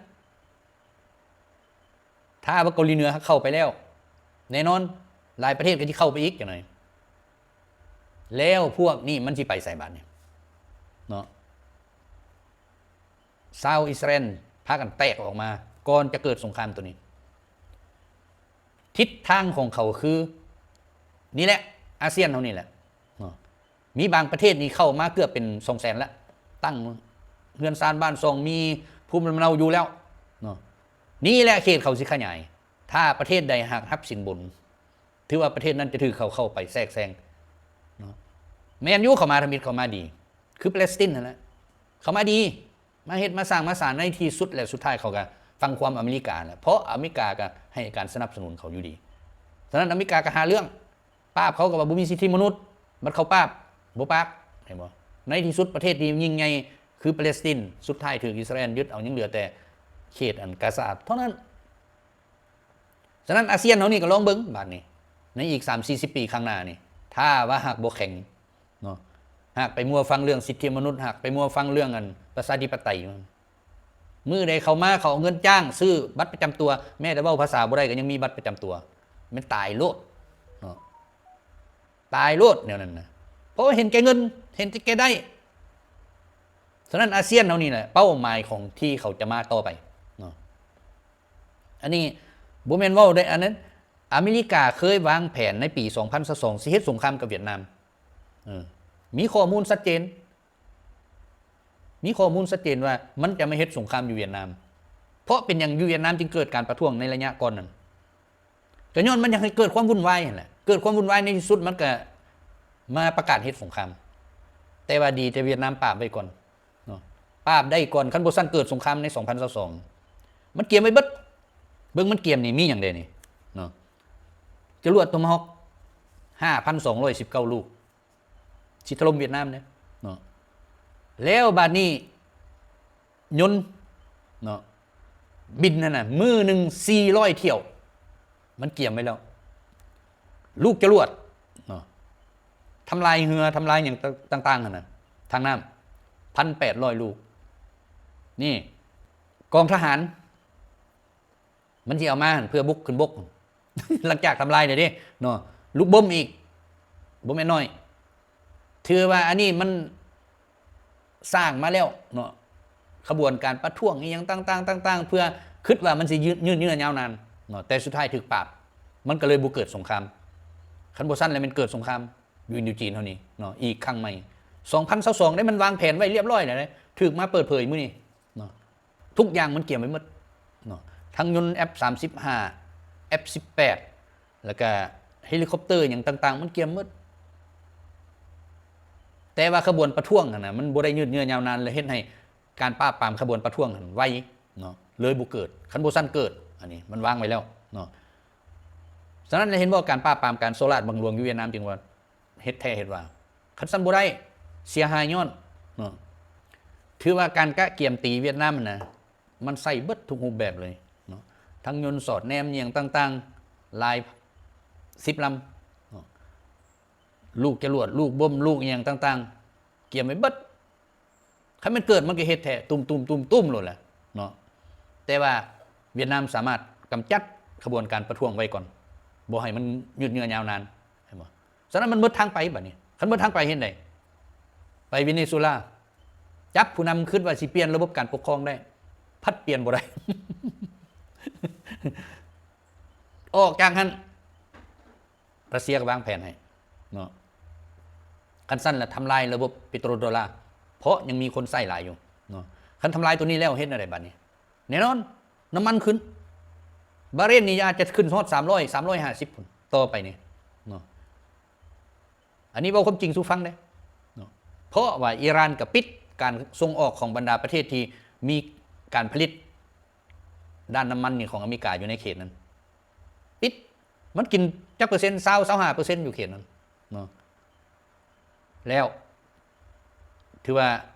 ຖ້າວ່າເກົາຫຼີເໜືອເຂົ້າໄປແລ້ວ ແນ່ນອນຫຼາຍປະເທດກໍຊິເຂົ້າໄປອີກຈັກໜ້ອຍ ແລ້ວພວກນີ້ມັນຊິໄປໃສບາດນີ້ເນາະ. ຊາວອິດສະຣາເອນພາກັນແຕກອອກມາກ່ອນຈະເກີດສົງຄາມໂຕນີ້. ທິດທາງຂອງເຂົາຄື ນີ້ແຫຼະ ອາຊຽນເຮົານີ້ແຫຼະເນາະ. ມີບາງປະເທດນີ້ເຂົ້າມາເກືອບເປັນສອງແສນແລ້ວ ຕັ້ງເຮືອນຊານບ້ານຊ່ອງ ມີພູມລຳເນົາຢູ່ແລ້ວເນາະ. ນີ້ແຫຼະເຂດເຂົາຊິຂະຫຍາຍ ຖ້າປະເທດໃດຫາກຮັບສິນບົນ ຖືວ່າປະເທດນັ້ນຈະຖືກເຂົາເຂົ້າໄປແຊກແຊງເນາະ. ແມ່ນຢູ່ ເຂົາມາທຳອິດ ເຂົາມາດີ ຄືປາເລສຕິນຫັ້ນແຫຼະ ເຂົາມາດີ ມາເຮັດມາສ້າງມາສານ ໃນທີ່ສຸດແລ້ວສຸດທ້າຍເຂົາກໍຟັງຄວາມອາເມລິກາແຫຼະ ເພາະອາເມລິກາກໍໃຫ້ການສະໜັບສະໜູນເຂົາຢູ່ດີ. ສະນັ້ນອາເມລິກາກໍຫາເລື່ອງ ປາບເຂົາກໍວ່າບໍ່ມີສິດທິມະນຸດ ບັດເຂົາປາບບໍ່ປາກ ເຫັນບໍ່? ໃນທີ່ສຸດປະເທດທີ່ຍິ່ງໃຫຍ່ຄືປາເລສຕິນ ສຸດທ້າຍຖືກອິດສະຣາເອນຍຶດເອົາ ຍັງເຫຼືອແຕ່ເຂດອັນກາຊາເທົ່ານັ້ນ. ສະນັ້ນອາຊຽນເຮົານີ້ກໍລອງເບິ່ງບາດນີ້ ໃນອີກສາມສີ່ສິບປີຂ້າງໜ້ານີ້ ຖ້າວ່າຫາກບໍ່ແຂງເນາະ ຫາກໄປມົວຟັງເລື່ອງສິດທິມະນຸດ ຫາກໄປມົວຟັງເລື່ອງອັນປະຊາທິປະໄຕ ມື້ໃດເຂົາມາ ເຂົາເອົາເງິນຈ້າງຊື້ບັດປະຈຳຕົວ ແມ້ແຕ່ເວົ້າພາສາບໍ່ໄດ້ກໍຍັງມີບັດປະຈຳຕົວ ແມ່ນຕາຍໂລດເນາະ ຕາຍໂລດແນວນັ້ນນະ ເພາະວ່າເຫັນແກ່ເງິນ ເຫັນແຕ່ແກ່ໄດ້. ສະນັ້ນອາຊຽນເຮົານີ້ແຫຼະເປົ້າໝາຍຂອງທີ່ເຂົາຈະມາຕໍ່ໄປເນາະ. ອັນນີ້ບໍ່ແມ່ນເວົ້າໄດ້ ອັນນັ້ນ ອາເມລິກາເຄີຍວາງແຜນໃນປີສອງພັນຊາວສອງ ຊິເຮັດສົງຄາມກັບຫວຽດນາມ ເອີ ມີຂໍ້ມູນຊັດເຈນ ມີຂໍ້ມູນຊັດເຈນວ່າມັນຈະມາເຮັດສົງຄາມຢູ່ຫວຽດນາມ. ເພາະເປັນຫຍັງຢູ່ຫວຽດນາມຈຶ່ງເກີດການປະທ້ວງໃນໄລຍະກ່ອນນັ້ນ? ກໍຍ້ອນມັນຢາກໃຫ້ເກີດຄວາມວຸ່ນວາຍຫັ້ນແຫຼະ ເກີດຄວາມວຸ່ນວາຍໃນທີ່ສຸດມັນກໍມາປະກາດເຮັດສົງຄາມ. ແຕ່ວ່າດີແຕ່ຫວຽດນາມປາບໄວ້ກ່ອນເນາະ ປາບໄດ້ກ່ອນ ຄັນບໍ່ຊັ້ນເກີດສົງຄາມໃນສອງພັນຊາວສອງ ມັນກຽມໄວ້ເບິດ. ເບິ່ງມັນກຽມນີ້ມີຫຍັງແດ່ນີ້ເນາະ ຈະລວດໂທມາຮອກ ຫ້າພັນສອງຮ້ອຍສິບເກົ້າລູກ ຊິຖະຫຼົ່ມຫວຽດນາມເດ້ເນາະ. ແລ້ວບາດນີ້ຍົນເນາະ ບິນຫັ້ນນະ ມື້ໜຶ່ງສີ່ຮ້ອຍຖ້ຽວ ມັນກຽມໄວ້ແລ້ວ. ລູກຈະລວດເນາະ ທຳລາຍເຮືອ ທຳລາຍຫຍັງຕ່າງໆຫັ້ນນະ ທາງນ້ຳ ພັນແປດຮ້ອຍລູກ. ນີ້ກອງທະຫານ ມັນຊິເອົາມາເພື່ອບຸກຂຶ້ນບົກ ຫຼັງຈາກທຳລາຍແລ້ວເດ້ເນາະ ລູກບົມອີກ ບໍ່ແມ່ນນ້ອຍ. ຖືວ່າອັນນີ້ມັນສ້າງມາແລ້ວເນາະ ຂະບວນການປະທ້ວງອີ່ຫຍັງຕ່າງໆ ຕ່າງໆ ເພື່ອຄິດວ່າມັນຊິຍືດເຍື້ອຍາວນານເນາະ ແຕ່ສຸດທ້າຍຖືກປາບ ມັນກໍເລີຍບໍ່ເກີດສົງຄາມ. ຄັນບໍ່ຊັ້ນແລ້ວແມ່ນເກີດສົງຄາມ ຢູ່ອິນໂດຈີນເຮົານີ້ເນາະ ອີກຄັ້ງໃໝ່ ສອງພັນຊາວສອງ ໄດ້ ມັນວາງແຜນໄວ້ລຽບຮ້ອຍແລ້ວເດ້ ຖືກມາເປີດເຜີຍມື້ນີ້ເນາະ. ທຸກຢ່າງມັນກຽມໄວ້ໝົດເນາະ ທັງຍົນ ເອັຟ ສາມສິບຫ້າ ເອັຟ ສິບແປດ ແລ້ວກະເຮລິຄອບເຕີຫຍັງຕ່າງໆ ມັນກຽມໝົດ. ແຕ່ວ່າຂະບວນປະທ້ວງຫັ້ນນະ ມັນບໍ່ໄດ້ຍືດເຍື້ອຍາວນານ ແລະ ເຮັດໃຫ້ການປາບປາມຂະບວນປະທ້ວງຫັ້ນໄວເນາະ ເລີຍບໍ່ເກີດ. ຄັນບໍ່ຊັ້ນເກີດ ອັນນີ້ມັນວາງໄວ້ແລ້ວເນາະ. ສະນັ້ນ ເຫັນບໍ່ ການປາບປາມການສໍ້ລາດບັງຫຼວງຢູ່ຫວຽດນາມ ຈຶ່ງວ່າເຮັດແທ້ເຮັດວ່າ ຄັນຊັ້ນບໍ່ໄດ້ ເສຍຫາຍຍ້ອນເນາະ. ຖືວ່າການກະກຽມຕີຫວຽດນາມຫັ້ນນະ ມັນໃຊ້ເບິດທຸກຮູບແບບເລີຍເນາະ ທັງຍົນສອດແນມຫຍັງຕ່າງໆ ຫຼາຍສິບລຳເນາະ ລູກຈະຫຼວດ ລູກບົມ ລູກຫຍັງຕ່າງໆ ກຽມໄວ້ເບິດ. ຄັນມັນເກີດ ມັນກໍເຮັດແທ້ ຕຸ້ມໆໆໂລດແຫຼະເນາະ. ແຕ່ວ່າຫວຽດນາມສາມາດກຳຈັດຂະບວນການປະທ້ວງໄວ້ກ່ອນ ບໍ່ໃຫ້ມັນຍືດເຍື້ອຍາວນານ ເຫັນບໍ່? ສະນັ້ນມັນໝົດທາງໄປບາດນີ້. ຄັນໝົດທາງໄປເຮັດໃດ? ໄປເວເນຊູເອລາ ຈັບຜູ້ນຳ ຄິດວ່າຊິປ່ຽນລະບົບການປົກຄອງໄດ້ ພັດປ່ຽນບໍ່ໄດ້. ອອກຈາກຫັ້ນ ຣັດເຊຍກໍວາງແຜນໃຫ້ເນາະ. ຄັນຊັ້ນລະທຳລາຍລະບົບເປໂຕຣໂດລາ ເພາະຍັງມີຄົນໃຊ້ຫຼາຍຢູ່ເນາະ. ຄັນທຳລາຍໂຕນີ້ແລ້ວ ເຮັດແນວໃດບາດນີ້? ແນ່ນອນ ນ້ຳມັນຂຶ້ນ ບາເຣນນີ້ອາດຈະຂຶ້ນຮອດສາມຮ້ອຍ ສາມຮ້ອຍຫ້າສິບພຸ້ນ ຕໍ່ໄປນີ້ເນາະ. ອັນນີ້ເວົ້າຄວາມຈິງສູ່ຟັງເດ້ເນາະ ເພາະວ່າອີຣານກໍປິດການສົ່ງອອກຂອງບັນດາປະເທດທີ່ມີການຜະລິດດ້ານນ້ຳມັນນີ້ຂອງອາເມລິກາຢູ່ໃນເຂດນັ້ນ ປິດ. ມັນກິນຈັກເປີເຊັນ? ຊາວ ຊາວຫ້າເປີເຊັນ ຢູ່ເຂດນັ້ນເນາະ. ແລ້ວ ຖືວ່າ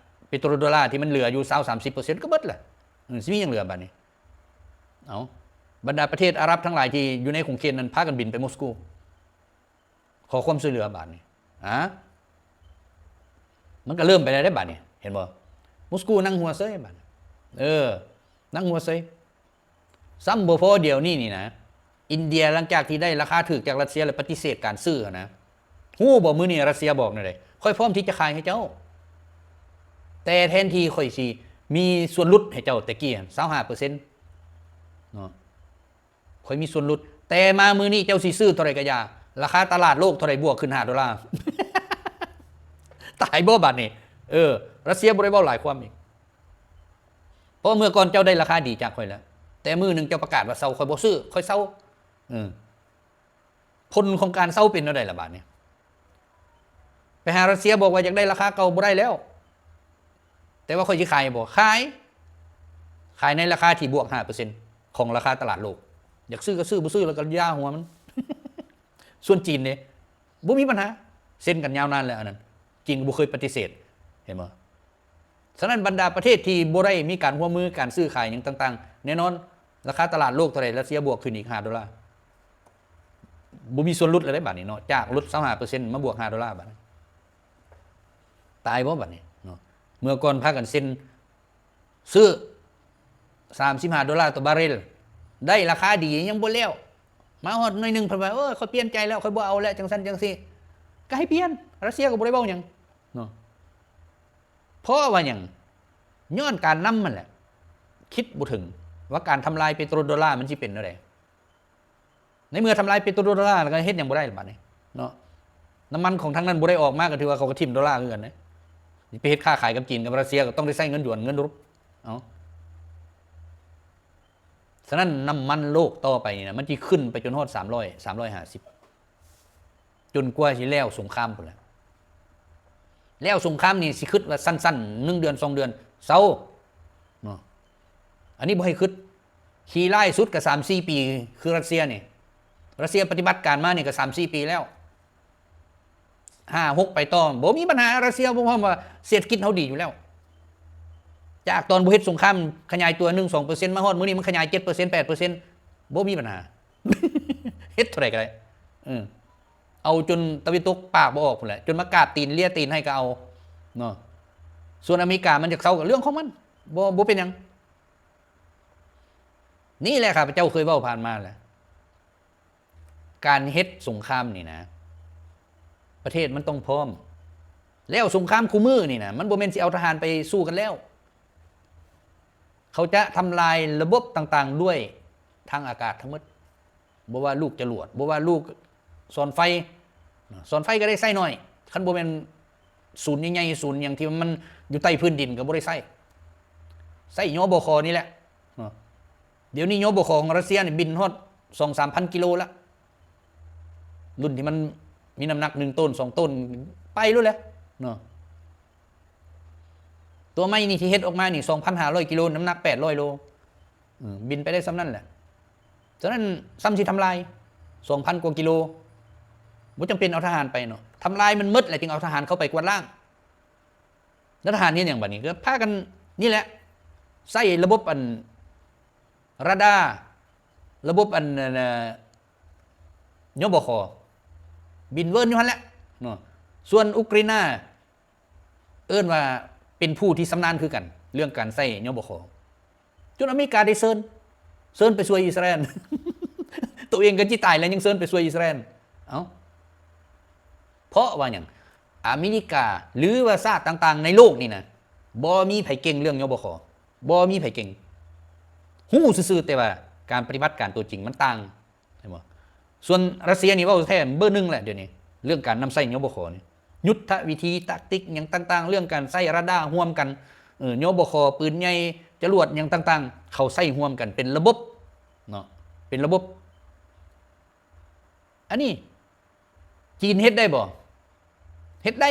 ເປໂຕຣໂດລາທີ່ມັນເຫຼືອຢູ່ຊາວ ສາມສິບເປີເຊັນ ກໍເບິດລະ. ເອີ ຊິມີຫຍັງເຫຼືອບາດນີ້? ເອົ້າ ບັນດາປະເທດອາຣັບທັງຫຼາຍທີ່ຢູ່ໃນຂົງເຂດນັ້ນ ພາກັນບິນໄປມົສກູ ຂໍຄວາມຊ່ວຍເຫຼືອບາດນີ້. ອາ ມັນກໍເລີ່ມໄປແລ້ວເດ້ບາດນີ້ ເຫັນບໍ່? ມົສກູນັ່ງຫົວເຊີຍບາດນີ້ ເອີ ນັ່ງຫົວເຊີຍ. ຊ້ຳບໍ່ພໍ ດຽວນີ້ນີ້ນະ ອິນເດຍ ຫຼັງຈາກທີ່ໄດ້ລາຄາຖືກຈາກຣັດເຊຍ ແລ້ວປະຕິເສດການຊື້ຫັ້ນນະ ຮູ້ບໍ່ ມື້ນີ້ຣັດເຊຍບອກແນວໃດ? ຂ້ອຍພ້ອມທີ່ຈະຂາຍໃຫ້ເຈົ້າ ແຕ່ແທນທີ່ຂ້ອຍຊິມີສ່ວນຫຼຸດໃຫ້ເຈົ້າ ແຕ່ກີ້ຫັ້ນ ຊາວຫ້າເປີເຊັນເນາະ ຂ້ອຍມີສ່ວນຫຼຸດ ແຕ່ມາມື້ນີ້ເຈົ້າຊິຊື້ເທົ່າໃດກະຢ່າ ລາຄາຕະຫຼາດໂລກເທົ່າໃດ ບວກຂຶ້ນຫ້າໂດລາ. ຕາຍບໍ່ບາດນີ້? ເອີ ຣັດເຊຍບໍ່ໄດ້ເວົ້າຫຼາຍຄວາມອີກ ເພາະເມື່ອກ່ອນເຈົ້າໄດ້ລາຄາດີຈາກຂ້ອຍແລ້ວ ແຕ່ມື້ໜຶ່ງເຈົ້າປະກາດວ່າເຊົາ ຂ້ອຍບໍ່ຊື້ ຂ້ອຍເຊົາ. ເອີ ຜົນຂອງການເຊົາເປັນແນວໃດລະບາດນີ້? ໄປຫາຣັດເຊຍ ບອກວ່າຢາກໄດ້ລາຄາເກົ່າ ບໍ່ໄດ້ແລ້ວ ແຕ່ວ່າຂ້ອຍຊິຂາຍ ບໍ່ຂາຍ ຂາຍໃນລາຄາທີ່ບວກຫ້າເປີເຊັນຂອງລາຄາຕະຫຼາດໂລກ. ຢາກຊື້ກໍຊື້ ບໍ່ຊື້ແລ້ວກໍຢ່າຫົວມັນ. ສ່ວນຈີນເດ້ ບໍ່ມີບັນຫາ ເຊັນກັນຍາວນານແລ້ວ ອັນນັ້ນ ຈີນກໍບໍ່ເຄີຍປະຕິເສດ ເຫັນບໍ່? ສະນັ້ນບັນດາປະເທດທີ່ບໍ່ໄດ້ມີການຮ່ວມມື ການຊື້ຂາຍຫຍັງຕ່າງໆ ແນ່ນອນ ລາຄາຕະຫຼາດໂລກເທົ່າໃດ ຣັດເຊຍບວກຂຶ້ນອີກຫ້າໂດລາ ບໍ່ມີສ່ວນຫຼຸດແລ້ວເດ້ບາດນີ້ເນາະ ຈາກຫຼຸດຊາວຫ້າເປີເຊັນ ມາບວກຫ້າໂດລາບາດນີ້ ຕາຍບໍ່ບາດນີ້ເນາະ? ເມື່ອກ່ອນພາກັນເຊັນຊື້ສາມສິບຫ້າໂດລາຕໍ່ບາເຣນ ໄດ້ລາຄາດີ ຍັງບໍ່ແລ້ວ ມາຮອດໜ້ອຍໜຶ່ງ ເພິ່ນວ່າ ໂອ້ຍ ຂ້ອຍປ່ຽນໃຈແລ້ວ ຂ້ອຍບໍ່ເອົາແລ້ວ ຈັ່ງຊັ້ນຈັ່ງຊີ້ ກໍໃຫ້ປ່ຽນ ຣັດເຊຍກໍບໍ່ໄດ້ເວົ້າຫຍັງເນາະ. ເພາະວ່າຫຍັງ? ຍ້ອນການນຳຫັ້ນແຫຼະ ຄິດບໍ່ເຖິງວ່າການທຳລາຍເປໂຕຣໂດລາມັນຊິເປັນແນວໃດ. ໃນເມື່ອທຳລາຍເປໂຕຣໂດລາແລ້ວ ກໍເຮັດຫຍັງບໍ່ໄດ້ລະບາດນີ້ເນາະ. ນ້ຳມັນຂອງທາງນັ້ນບໍ່ໄດ້ອອກມາ ກໍຖືວ່າເຂົາກໍຖິ້ມໂດລາຄືກັນເດ້. ຊິໄປເຮັດຄ້າຂາຍກັບຈີນກັບຣັດເຊຍ ກໍຕ້ອງໄດ້ໃຊ້ເງິນຢວນ ເງິນຣູບ ເອົາ. ສະນັ້ນ ນ້ຳມັນໂລກຕໍ່ໄປນີ້ນະ ມັນຊິຂຶ້ນໄປຈົນຮອດສາມຮ້ອຍ ສາມຮ້ອຍຫ້າສິບ ຈົນກວ່າຊິແລ້ວສົງຄາມພຸ້ນແຫຼະ. ແລ້ວສົງຄາມນີ້ຊິຄິດວ່າສັ້ນໆ ໜຶ່ງເດືອນ ສອງເດືອນ ເຊົາເນາະ. ອັນນີ້ບໍ່ໃຫ້ຄິດ. ຂີ້ຮ້າຍສຸດກໍສາມສີ່ປີ ຄືຣັດເຊຍນີ້. ຣັດເຊຍປະຕິບັດການມານີ້ກໍສາມສີ່ປີແລ້ວ. ຫ້າຫົກ ໄປຕໍ່ ບໍ່ມີບັນຫາ. ຣັດເຊຍບໍ່ ເພາະວ່າເສດຖະກິດເຮົາດີຢູ່ແລ້ວ. ຈາກຕອນບໍ່ເຮັດສົງຄາມ ຂະຫຍາຍຕົວໜຶ່ງສອງເປີເຊັນ ມາຮອດມື້ນີ້ມັນຂະຫຍາຍເຈັດເປີເຊັນ ແປດເປີເຊັນ ບໍ່ມີບັນຫາ. ເຮັດເທົ່າໃດກໍໄດ້ ເອີ ເອົາຈົນຕາເວັນຕົກປາກບໍ່ອອກພຸ້ນແຫຼະ ຈົນມາກາບຕີນເລຍຕີນໃຫ້ກໍເອົາເນາະ. ສ່ວນອາເມລິກາມັນຢາກເຊົາກໍເລື່ອງຂອງມັນ ບໍ່ ບໍ່ເປັນຫຍັງ. ນີ້ແຫຼະ ຂ້າພະເຈົ້າເຄີຍເວົ້າຜ່ານມາແຫຼະ ການເຮັດສົງຄາມນີ້ນະ ປະເທດມັນຕ້ອງພ້ອມ. ແລ້ວສົງຄາມຄູ່ມື້ນີ້ນະ ມັນບໍ່ແມ່ນຊິເອົາທະຫານໄປສູ້ກັນແລ້ວ. ເຂົາຈະທຳລາຍລະບົບຕ່າງໆດ້ວຍທາງອາກາດທັງໝົດ. ບໍ່ວ່າລູກຈະຫຼວດ ບໍ່ວ່າລູກສອນໄຟ ເນາະ. ສອນໄຟກໍໄດ້ໃຊ້ໜ້ອຍ ຄັນບໍ່ແມ່ນສູນໃຫຍ່ໆ ສູນຫຍັງທີ່ມັນຢູ່ໃຕ້ພື້ນດິນກໍບໍ່ໄດ້ໃຊ້ ໃຊ້ ຍບຂ ນີ້ແຫຼະເນາະ. ດຽວນີ້ ຍບຂ ຂອງຣັດເຊຍນີ້ບິນຮອດສອງສາມພັນກິໂລລະ ລຸ້ນທີ່ມັນມີນ້ຳໜັກໜຶ່ງໂຕນ ສອງໂຕນ ໄປໂລດແຫຼະເນາະ. ຕົວໃໝ່ນີ້ທີ່ເຮັດອອກມານີ້ ສອງພັນຫ້າຮ້ອຍກິໂລ ນ້ຳໜັກແປດຮ້ອຍໂລ ເອີ ບິນໄປໄດ້ສ່ຳນັ້ນແຫຼະ. ສະນັ້ນສ່ຳຊິທຳລາຍ ສອງພັນກວ່າກິໂລ ບໍ່ຈຳເປັນເອົາທະຫານໄປເນາະ ທຳລາຍມັນໝົດແລ້ວຈຶ່ງເອົາທະຫານເຂົ້າໄປກວາດລ້າງ. ແລ້ວທະຫານເຮັດຫຍັງບາດນີ້? ກໍພາກັນນີ້ແຫຼະ ໃຊ້ລະບົບອັນ ຣາດາ ລະບົບອັນ ອັນ ຍບຂ ບິນເວີນຢູ່ຫັ້ນແຫຼະເນາະ. ສ່ວນອຸກຣາຍນາ ເອີ້ນວ່າເປັນຜູ້ທີ່ຊຳນານຄືກັນ ເລື່ອງການໃຊ້ ຍບຂ ຈົນອາເມລິກາໄດ້ເຊີນ ເຊີນໄປຊ່ວຍອິດສະຣາແອນ ໂຕເອງກໍຊິຕາຍແລ້ວຍັງເຊີນໄປຊ່ວຍອິດສະຣາແອນ. ເອົ້າ ເພາະວ່າຫຍັງ? ອາເມລິກາ ຫຼືວ່າຊາດຕ່າງໆໃນໂລກນີ້ນະ ບໍ່ມີໃຜເກັ່ງເລື່ອງ ຍບຂ ບໍ່ມີໃຜເກັ່ງ ຮູ້ຊື່ໆ ແຕ່ວ່າການປະຕິບັດການຕົວຈິງມັນຕ່າງ ເຫັນບໍ່? ສ່ວນຣັດເຊຍນີ້ເວົ້າແທ້ເບີໜຶ່ງແຫຼະດຽວນີ້ ເລື່ອງການນຳໃຊ້ ຍບຂ ນີ້ ຍຸດທະວິທີ ຕາກຕິກຫຍັງຕ່າງໆ ເລື່ອງການໃຊ້ຣາດາຮ່ວມກັນ ເອີ ຍບຂ ປືນໃຫຍ່ ຈະຫຼວດຫຍັງຕ່າງໆ ເຂົາໃຊ້ຮ່ວມກັນເປັນລະບົບເນາະ ເປັນລະບົບ. ອັນນີ້ຈີນເຮັດໄດ້ບໍ່? ເຮັດໄດ້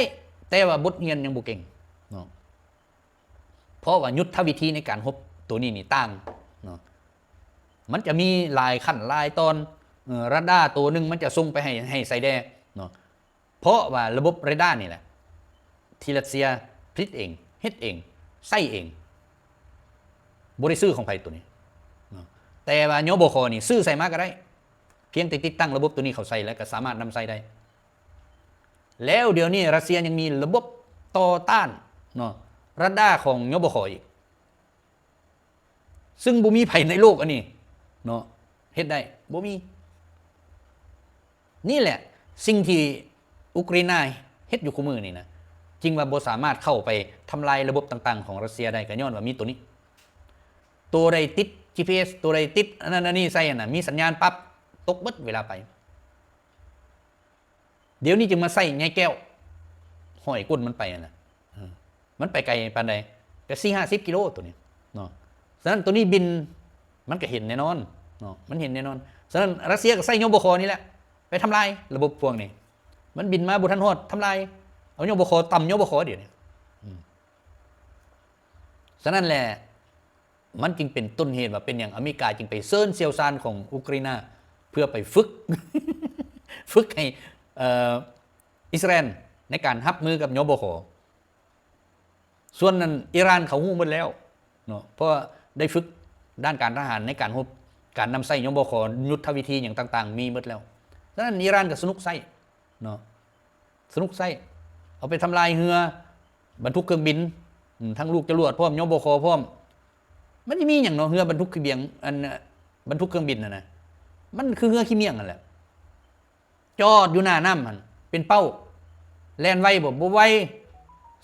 ແຕ່ວ່າບົດຮຽນຍັງບໍ່ເກັ່ງເນາະ. ເພາະວ່າຍຸດທະວິທີໃນການຮົບໂຕນີ້ນີ້ຕ່າງເນາະ ມັນຈະມີຫຼາຍຂັ້ນຫຼາຍຕອນ ເອີ ຣາດາໂຕໜຶ່ງມັນຈະສົ່ງໄປໃຫ້ ໃຫ້ໃສແດ່ເນາະ. ເພາະວ່າລະບົບເຣດ້ານີ້ແຫຼະ ທີ່ຣັດເຊຍຜະລິດເອງ ເຮັດເອງ ໃຊ້ເອງ ບໍ່ໄດ້ຊື້ຂອງໃຜໂຕນີ້ເນາະ. ແຕ່ວ່າ ຍບຂ ນີ້ຊື້ໃສ່ມາກໍໄດ້ ພຽງແຕ່ຕິດຕັ້ງລະບົບໂຕນີ້ເຂົ້າໃສ່ ແລ້ວກໍສາມາດນຳໃຊ້ໄດ້. ແລ້ວດຽວນີ້ຣັດເຊຍຍັງມີລະບົບຕໍ່ຕ້ານເນາະ ຣາດາຂອງ ຍບຂ ອີກ ຊຶ່ງບໍ່ມີໃຜໃນໂລກອັນນີ້ເນາະ ເຮັດໄດ້ ບໍ່ມີ. ນີ້ແຫຼະສິ່ງທີ່ອຸກຣາຍນາເຮັດຢູ່ຄູ່ມື້ນີ້ນະ ຈຶ່ງວ່າບໍ່ສາມາດເຂົ້າໄປທຳລາຍລະບົບຕ່າງໆຂອງຣັດເຊຍໄດ້ ກໍຍ້ອນວ່າມີໂຕນີ້ ໂຕໃດຕິດ ຈີພີເອັສ ໂຕໃດຕິດອັນນັ້ນອັນນີ້ໃສ່ຫັ້ນນະ ມີສັນຍານປັບ ຕົກເບິດເວລາໄປ. ດຽວນີ້ຈຶ່ງມາໃສ່ໃຍແກ້ວ ຫ້ອຍກົ້ນມັນໄປຫັ້ນນະ ເອີ ມັນໄປໄກປານໃດ? ກໍສີ່ຫ້າສິບກິໂລໂຕນີ້ເນາະ. ສະນັ້ນໂຕນີ້ບິນ ມັນກໍເຫັນແນ່ນອນເນາະ ມັນເຫັນແນ່ນອນ. ສະນັ້ນຣັດເຊຍກໍໃຊ້ ຍບຂ ນີ້ແຫຼະ ໄປທຳລາຍລະບົບພວກນີ້ ມັນບິນມາບໍ່ທັນຮອດ ທຳລາຍ ເອົາ ຍບຂ ຕຳ ຍບຂ ດຽວນີ້. ອືມ ສະນັ້ນແຫຼະ ມັນຈຶ່ງເປັນຕົ້ນເຫດວ່າເປັນຫຍັງອາເມລິກາຈຶ່ງໄປເຊີນຊ່ຽວຊານຂອງອຸກຣາຍນາ ເພື່ອໄປຝຶກ ຝຶກໃຫ້ ເອີ ອິດສະຣາແອນໃນການຮັບມືກັບ ຍບຂ. ສ່ວນນັ້ນ ອີຣານເຂົາຮູ້ໝົດແລ້ວເນາະ ເພາະວ່າໄດ້ຝຶກດ້ານການທະຫານໃນການຮົບ ການນຳໃຊ້ ຍບຂ ຍຸດທະວິທີຫຍັງຕ່າງໆ ມີໝົດແລ້ວ. ສະນັ້ນ ອີຣານກໍສະໜຸກໃຊ້ເນາະ ສະໜຸກໃຊ້ ເອົາໄປທຳລາຍເຮືອບັນທຸກເຄື່ອງບິນ ອືມ ທັງລູກຈະຫຼວດພ້ອມ ຍບຂ ພ້ອມ. ມັນຊິມີຫຍັງເນາະ ເຮືອບັນທຸກຂີ້ບຽງ ອັນ ບັນທຸກເຄື່ອງບິນຫັ້ນນະ ມັນຄືເຮືອຂີ້ໝ້ຽງຫັ້ນແຫຼະ ຈອດຢູ່ໜ້ານ້ຳຫັ້ນ ເປັນເປົ້າ ແລ່ນໄວບໍ່? ບໍ່ໄວ.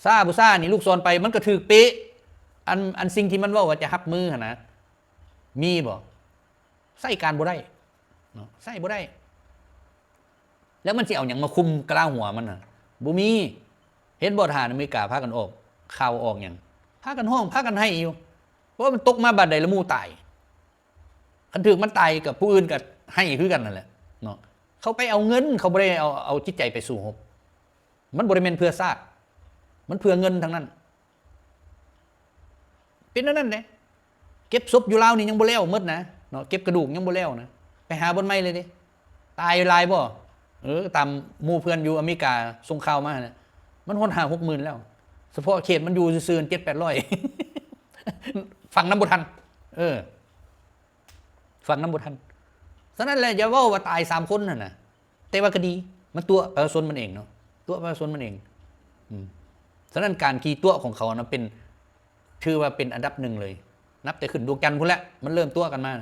ຊ້າບໍ່ຊ້ານີ້ ລູກສອນໄປ ມັນກໍຖືກເປະ. ອັນ ອັນສິ່ງທີ່ມັນເວົ້າວ່າຈະຮັບມືຫັ້ນນະ ມີບໍ່? ໃຊ້ການບໍ່ໄດ້ເນາະ ໃຊ້ບໍ່ໄດ້. ແລ້ວມັນຊິເອົາຫຍັງມາຄຸມກະລາຫົວມັນນະ? ບໍ່ມີ. ເຫັນບໍ່ ທະຫານອາເມລິກາພາກັນອອກຂ່າວອອກຫຍັງ? ພາກັນຮ້ອງ ພາກັນໄຫ້ຢູ່ ເພາະວ່າມັນຕົກມາບາດໃດລະໝູ່ຕາຍ. ຄັນຖືກມັນຕາຍກໍຜູ້ອື່ນກໍໄຫ້ຄືກັນນັ້ນແຫຼະເນາະ. ເຂົາໄປເອົາເງິນ ເຂົາບໍ່ໄດ້ເອົາ ເອົາຈິດໃຈໄປສູ້ຮົບ. ມັນບໍ່ໄດ້ແມ່ນເພື່ອຊາດ ມັນເພື່ອເງິນທັງນັ້ນ. ເປັນແນວນັ້ນເດ້. ເກັບສົບຢູ່ລາວນີ້ຍັງບໍ່ແລ້ວໝົດນະເນາະ ເກັບກະດູກຍັງບໍ່ແລ້ວນະ. ໄປຫາບ່ອນໃໝ່ເລີຍເດ້. ຕາຍຫຼາຍບໍ່? ເອີ ຕາມໝູ່ເພື່ອນຢູ່ອາເມລິກາສົ່ງຂ່າວມາຫັ້ນນະ ມັນຮອດຫ້າຫົກໝື່ນແລ້ວ. ສະເພາະເຂດມັນຢູ່ຊື່ໆ ເຈັດແປດຮ້ອຍ ຟັງນຳບໍ່ທັນ. ເອີ ຟັງນຳບໍ່ທັນ. ສະນັ້ນແຫຼະ ຢ່າເວົ້າວ່າຕາຍສາມຄົນຫັ້ນນະ ແຕ່ວ່າກໍດີ ມັນຕົວະປະຊາຊົນມັນເອງເນາະ ຕົວະປະຊາຊົນມັນເອງ. ອືມ ສະນັ້ນການຂີ່ຕົວະຂອງເຂົານະ ເປັນ ຖືວ່າເປັນອັນດັບໜຶ່ງເລີຍ ນັບແຕ່ຂຶ້ນດວງຈັນພຸ້ນແຫຼະ ມັນເລີ່ມຕົວະກັນມາ.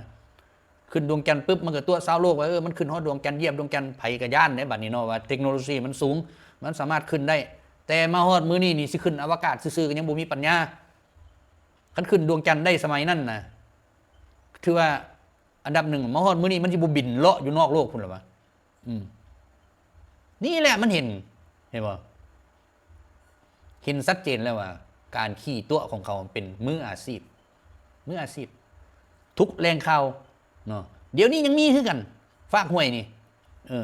ຂຶ້ນດວງຈັນປຶບ ມັນກໍຕົວະຊາວໂລກວ່າ ເອີ ມັນຂຶ້ນຮອດດວງຈັນ ຢຽບດວງຈັນ ໃຜກໍຢ້ານເດ້ບາດນີ້ເນາະ ວ່າເຕັກໂນໂລຊີມັນສູງ ມັນສາມາດຂຶ້ນໄດ້. ແຕ່ມາຮອດມື້ນີ້ນີ້ ຊິຂຶ້ນອະວະກາດຊື່ໆ ກໍຍັງບໍ່ມີປັນຍາ. ຄັນຂຶ້ນດວງຈັນໄດ້ສະໄໝນັ້ນນະ ຖືວ່າອັນດັບໜຶ່ງ. ມາຮອດມື້ນີ້ມັນຊິບໍ່ບິນເລາະຢູ່ນອກໂລກພຸ້ນລະວະ. ອືມ ນີ້ແຫຼະມັນເຫັນ ເຫັນບໍ່? ເຫັນຊັດເຈນແລ້ວວ່າການຂີ້ຕົວະຂອງເຂົາເປັນມືອາຊີບ ມືອາຊີບ ທຸກແຫຼ່ງຂ່າວເນາະ. ດຽວນີ້ຍັງມີຄືກັນ ຝາກຫ້ວຍນີ້ ເອີ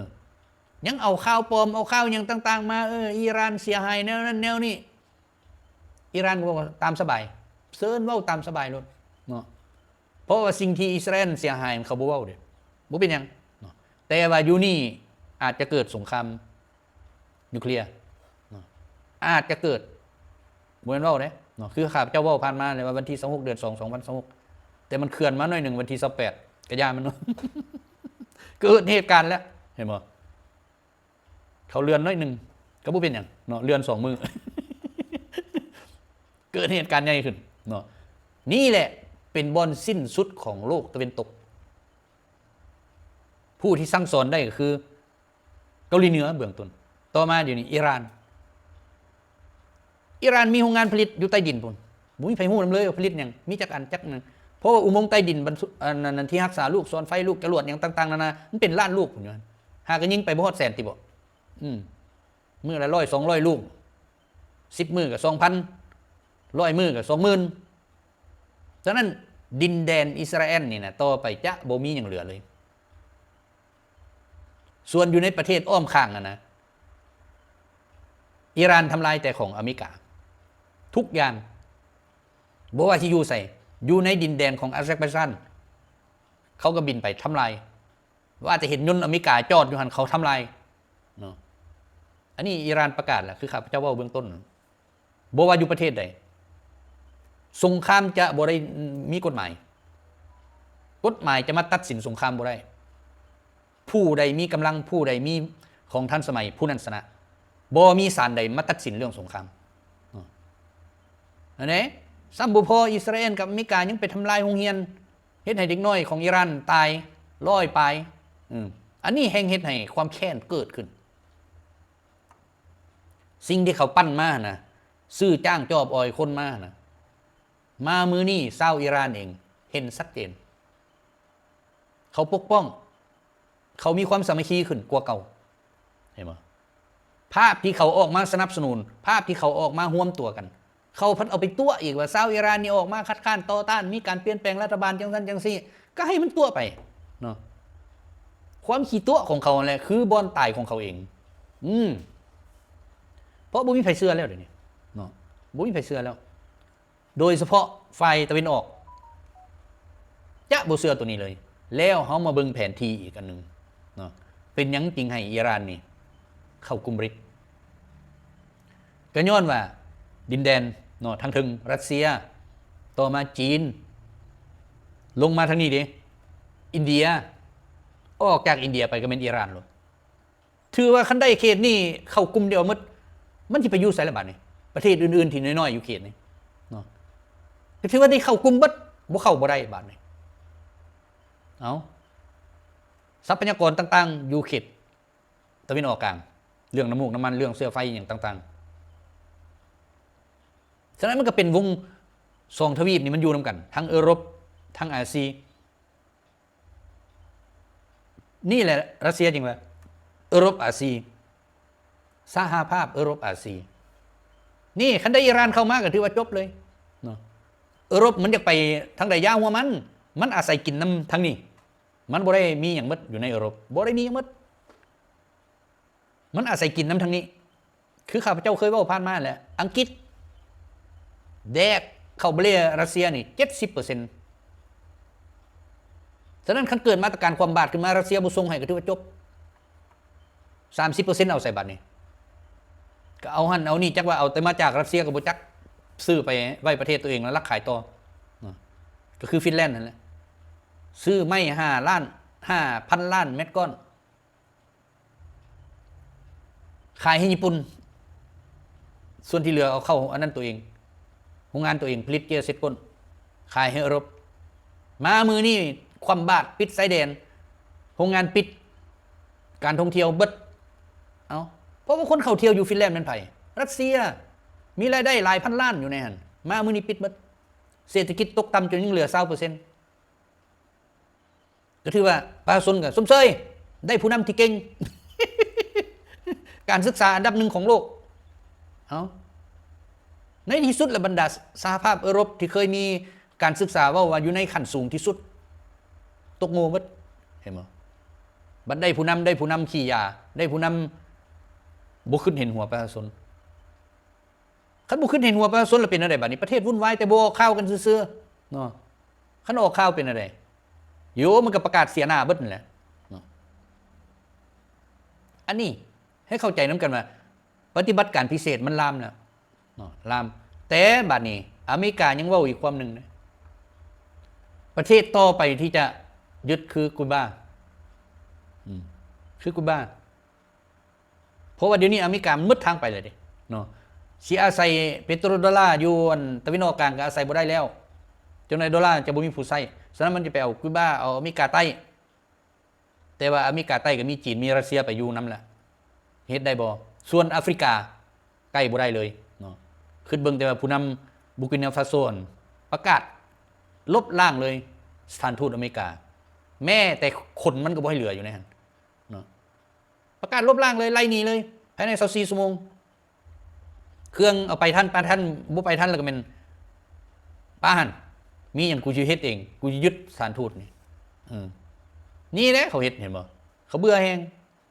ຍັງເອົາຂ່າວປອມ ເອົາຂ່າວຫຍັງຕ່າງໆມາ ເອີ ອີຣານເສຍຫາຍແນວນັ້ນແນວນີ້ ອີຣານກໍບອກວ່າຕາມສະບາຍ ເຊີນເວົ້າຕາມສະບາຍໂລດເນາະ. ເພາະວ່າສິ່ງທີ່ອິດສະຣາແອນເສຍຫາຍເຂົາບໍ່ເວົ້າເດ້ ບໍ່ເປັນຫຍັງເນາະ. ແຕ່ວ່າຢູ່ນີ້ອາດຈະເກີດສົງຄາມນິວເຄລຍເນາະ ອາດຈະເກີດ ບໍ່ແມ່ນເວົ້າເດ້ເນາະ. ຄືຂ້າພະເຈົ້າເວົ້າຜ່ານມາແລ້ວວ່າວັນທີຊາວຫົກ ເດືອນສອງ ສອງພັນຊາວຫົກ ແຕ່ມັນເຄື່ອນມາໜ້ອຍໜຶ່ງ ວັນທີຊາວແປດ ກະຢ່າມັນເນາະ ເກີດເຫດການແລ້ວ ເຫັນບໍ່? ເຂົາເລື່ອນໜ້ອຍໜຶ່ງ ກໍບໍ່ເປັນຫຍັງເນາະ ເລື່ອນສອງມື້ ເກີດເຫດການໃຫຍ່ຂຶ້ນເນາະ. ນີ້ແຫຼະເປັນບ່ອນສິ້ນສຸດຂອງໂລກຕາເວັນຕົກ. ຜູ້ທີ່ສັ່ງສອນໄດ້ກໍຄືເກົາຫຼີເໜືອເບື້ອງຕົ້ນ ຕໍ່ມາດຽວນີ້ອີຣານ. ອີຣານມີໂຮງງານຜະລິດຢູ່ໃຕ້ດິນພຸ້ນ ບໍ່ມີໃຜຮູ້ນຳເລີຍວ່າຜະລິດຫຍັງ ມີຈັກອັນຈັກໜຶ່ງ. ເພາະວ່າອຸໂມງໃຕ້ດິນບັນ ອັນນັ້ນທີ່ຮັກສາລູກສອນໄຟ ລູກຈະຫຼວດຫຍັງຕ່າງໆນານາ ມັນເປັນລ້ານລູກພຸ້ນຢູ່ຫັ້ນ ຫາກະຍິງໄປບໍ່ຮອດແສນຕິບໍ? ອືມ ມື້ລະຮ້ອຍສອງຮ້ອຍລູກ ສິບມື້ກໍສອງພັນ ຮ້ອຍມື້ກໍສອງໝື່ນ. ສະນັ້ນດິນແດນອິດສະຣາແອນນີ້ນະ ຕໍ່ໄປຈະບໍ່ມີຫຍັງເຫຼືອເລີຍ. ສ່ວນຢູ່ໃນປະເທດອ້ອມຂ້າງຫັ້ນນະ ອີຣານທຳລາຍແຕ່ຂອງອາເມລິກາທຸກຢ່າງ ບໍ່ວ່າຊິຢູ່ໃສ ຢູ່ໃນດິນແດນຂອງອາເຊີໄບຈານ ເຂົາກໍບິນໄປທຳລາຍ. ວ່າແຕ່ເຫັນຍົນອາເມລິກາຈອດຢູ່ຫັ້ນ ເຂົາທຳລາຍເນາະ. ອັນນີ້ອີຣານປະກາດແລ້ວ ຄືຂ້າພະເຈົ້າເວົ້າເບື້ອງຕົ້ນ ບໍ່ວ່າຢູ່ປະເທດໃດ ສົງຄາມຈະບໍ່ໄດ້ມີກົດໝາຍ ກົດໝາຍຈະມາຕັດສິນສົງຄາມບໍ່ໄດ້. ຜູ້ໃດມີກຳລັງ ຜູ້ໃດມີຂອງທັນສະໄໝ ຜູ້ນັ້ນຊະນະ ບໍ່ມີສານໃດມາຕັດສິນເລື່ອງສົງຄາມ. ອັນນີ້ຊ້ຳບໍ່ພໍ ອິດສະຣາແອນກັບອາເມລິກາຍັງໄປທຳລາຍໂຮງຮຽນ ເຮັດໃຫ້ເດັກນ້ອຍຂອງອີຣານຕາຍຮ້ອຍປາຍ. ອືມ ອັນນີ້ແຮ່ງເຮັດໃຫ້ຄວາມແຄ້ນເກີດຂຶ້ນ. ສິ່ງທີ່ເຂົາປັ້ນມານະ ຊື້ຈ້າງຈອບອອຍຄົນມານະ ມາມື້ນີ້ຊາວອີຣານເອງເຫັນຊັດເຈນ ເຂົາປົກປ້ອງ ເຂົາມີຄວາມສາມັກຄີຂຶ້ນກວ່າເກົ່າ ເຫັນບໍ່? ພາບທີ່ເຂົາອອກມາສະໜັບສະໜູນ ພາບທີ່ເຂົາອອກມາຮວມຕົວກັນ ເຂົາພັດເອົາໄປຕົວະອີກວ່າຊາວອີຣານນີ້ອອກມາຄັດຄ້ານຕໍ່ຕ້ານ ມີການປ່ຽນແປງລັດຖະບານຈັ່ງຊັ້ນຈັ່ງຊີ້ ກໍໃຫ້ມັນຕົວະໄປເນາະ. ຄວາມຂີ້ຕົວະຂອງເຂົາຫັ້ນແຫຼະ ຄືບ່ອນຕາຍຂອງເຂົາເອງ. ອືມ ເພາະບໍ່ມີໃຜເຊື່ອແລ້ວດຽວນີ້ເນາະ ບໍ່ມີໃຜເຊື່ອແລ້ວ ໂດຍສະເພາະຝ່າຍຕາເວັນອອກ ຈະບໍ່ເຊື່ອໂຕນີ້ເລີຍ. ແລ້ວເຮົາມາເບິ່ງແຜນທີ່ອີກອັນໜຶ່ງເນາະ ເປັນຫຍັງຈຶ່ງໃຫ້ອີຣານນີ້ເຂົ້າກຸ່ມບຣິກ? ກໍຍ້ອນວ່າດິນແດນເນາະ ທາງເທິງຣັດເຊຍ ຕໍ່ມາຈີນ ລົງມາທາງນີ້ເດ້ ອິນເດຍ ອອກຈາກອິນເດຍໄປກໍແມ່ນອີຣານໂລດ. ຖືວ່າຄັນໄດ້ເຂດນີ້ເຂົ້າກຸ່ມດຽວໝົດ ມັນຊິໄປຢູ່ໃສລະບາດນີ້? ປະເທດອື່ນໆທີ່ນ້ອຍໆຢູ່ເຂດນີ້ເນາະ ກໍຖືວ່າໄດ້ເຂົ້າກຸ່ມເບິດ ບໍ່ເຂົ້າບໍ່ໄດ້ບາດນີ້. ເອົາ ຊັບພະຍາກອນຕ່າງໆຢູ່ເຂດຕາເວັນອອກກາງ ເລື່ອງນ້ຳມູກນ້ຳມັນ ເລື່ອງເຊື້ອໄຟຫຍັງຕ່າງໆ. ສະນັ້ນມັນກໍເປັນວົງສອງທະວີບນີ້ ມັນຢູ່ນຳກັນ ທັງເອີຣົບ ທັງອາຊີ. ນີ້ແຫຼະຣັດເຊຍຈຶ່ງວ່າເອີຣົບອາຊີ ສະຫະພາບເອີຣົບອາຊີ. ນີ້ຄັນໄດ້ອີຣານເຂົ້າມາກໍຖືວ່າຈົບເລີຍເນາະ. ເອີຣົບມັນຢາກໄປທາງໃດຢ່າຫົວມັນ ມັນອາໄສກິນນຳທາງນີ້ ມັນບໍ່ໄດ້ມີຫຍັງໝົດຢູ່ໃນເອີຣົບ ບໍ່ໄດ້ມີຫຍັງໝົດ ມັນອາໄສກິນນຳທາງນີ້. ຄືຂ້າພະເຈົ້າເຄີຍເວົ້າຜ່ານມາແຫຼະ ອັງກິດແດກເຂົ້າເບເລຣັດເຊຍນີ້ເຈັດສິບເປີເຊັນ. ສະນັ້ນຄັນເກີດມາດຕະການຄວ່ຳບາດຂຶ້ນມາ ຣັດເຊຍບໍ່ສົ່ງໃຫ້ກໍຖືວ່າຈົບ. ສາມສິບເປີເຊັນເອົາໃສບາດນີ້? ກໍເອົາຫັ້ນເອົານີ້ ຈັກວ່າເອົາແຕ່ມາຈາກຣັດເຊຍກໍບໍ່ຈັກ ຊື້ໄປໄວ້ປະເທດຕົວເອງແລ້ວລັກຂາຍຕໍ່. ກໍຄືຟິນແລນນັ້ນແຫຼະ ຊື້ໄມ້ຫ້າລ້ານ ຫ້າພັນລ້ານແມັດກ້ອນ ຂາຍໃຫ້ຍີ່ປຸ່ນ ສ່ວນທີ່ເຫຼືອເອົາເຂົ້າອັນນັ້ນຕົວເອງ ໂຮງງານຕົວເອງຜະລິດເຈ້ຍເຊັດກົ້ນ ຂາຍໃຫ້ເອີຣົບ. ມາມື້ນີ້ຄວ່ຳບາດ ປິດຊາຍແດນ ໂຮງງານປິດ ການທ່ອງທ່ຽວເບິດ. ເອົ້າ ເພາະວ່າຄົນເຂົ້າທ່ຽວຢູ່ຟິນແລນແມ່ນໃຜ? ຣັດເຊຍ ມີລາຍໄດ້ຫຼາຍພັນລ້ານຢູ່ໃນຫັ້ນ ມາມື້ນີ້ປິດເບິດ ເສດຖະກິດຕົກຕ່ຳຈົນຍັງເຫຼືອຊາວເປີເຊັນ. ກໍຖືວ່າປະຊາຊົນກໍຊົມເຊີຍ ໄດ້ຜູ້ນຳທີ່ເກັ່ງ. ການສຶກສາອັນດັບໜຶ່ງຂອງໂລກ. ເອົ້າ ໃນທີ່ສຸດລະ ບັນດາສະຫະພາບເອີຣົບທີ່ເຄີຍມີການສຶກສາເວົ້າວ່າຢູ່ໃນຂັ້ນສູງທີ່ສຸດ ຕົກໂງ່ໝົດ ເຫັນບໍ່? ບັດໄດ້ຜູ້ນຳ ໄດ້ຜູ້ນຳຂີ້ຢາ ໄດ້ຜູ້ນຳບໍ່ຄິດເຫັນຫົວປະຊາຊົນ. ຄັນບໍ່ຄິດເຫັນຫົວປະຊາຊົນລະເປັນແນວໃດບາດນີ້? ປະເທດວຸ້ນວາຍແຕ່ບໍ່ອອກຂ່າວກັນຊື່ໆເນາະ. ຄັນອອກຂ່າວເປັນແນວໃດ? ໂຍ ມັນກໍປະກາດເສຍໜ້າເບິດນັ້ນແຫຼະເນາະ. ອັນນີ້ໃຫ້ເຂົ້າໃຈນຳກັນວ່າ ປະຕິບັດການພິເສດມັນລາມແລ້ວເນາະ ລາມ. ແຕ່ບາດນີ້ອາເມລິກາຍັງເວົ້າອີກຄວາມໜຶ່ງເດ້ ປະເທດຕໍ່ໄປທີ່ຈະຍຶດຄືກູບາ ອືມ ຄືກູບາ. ເພາະວ່າດຽວນີ້ອາເມລິກາມັນໝົດທາງໄປແລ້ວເດ້ເນາະ ຊິອາໄສເປໂຕຣໂດລາຢູ່ອັນຕາເວັນອອກກາງກໍອາໄສບໍ່ໄດ້ແລ້ວ. ຈັ່ງໃດໂດລາຈະບໍ່ມີຜູ້ໃຊ້, ສະນັ້ນມັນຈະໄປເອົາກູບາ ເອົາອາເມລິກາໃຕ້. ແຕ່ວ່າອາເມລິກາໃຕ້ກໍມີຈີນ ມີຣັດເຊຍໄປຢູ່ນຳລະ ເຮັດໄດ້ບໍ່? ສ່ວນອາຟຣິກາໃກ້ບໍ່ໄດ້ເລີຍເນາະ. ຄິດເບິ່ງແຕ່ວ່າຜູ້ນຳບູກິນາຟາໂຊ ປະກາດລົບລ້າງເລີຍສະຖານທູດອາເມລິກາ, ແມ້ແຕ່ຄົນມັນກໍບໍ່ໃຫ້ເຫຼືອຢູ່ໃນຫັ້ນເນາະ. ປະກາດລົບລ້າງເລີຍ ໄລ່ໜີເລີຍ ພາຍໃນຊາວສີ່ຊົ່ວໂມງ. ເຄື່ອງເອົາໄປທັນ ໄປທັນ ບໍ່ໄປທັນ ແລ້ວກໍແມ່ນປະຫັ້ນ. ມີຫຍັງກູຊິເຮັດເອງ, ກູຊິຍຶດສະຖານທູດນີ້. ເອີ ນີ້ແຫຼະເຂົາເຮັດ ເຫັນບໍ່? ເຂົາເບື່ອແຮງ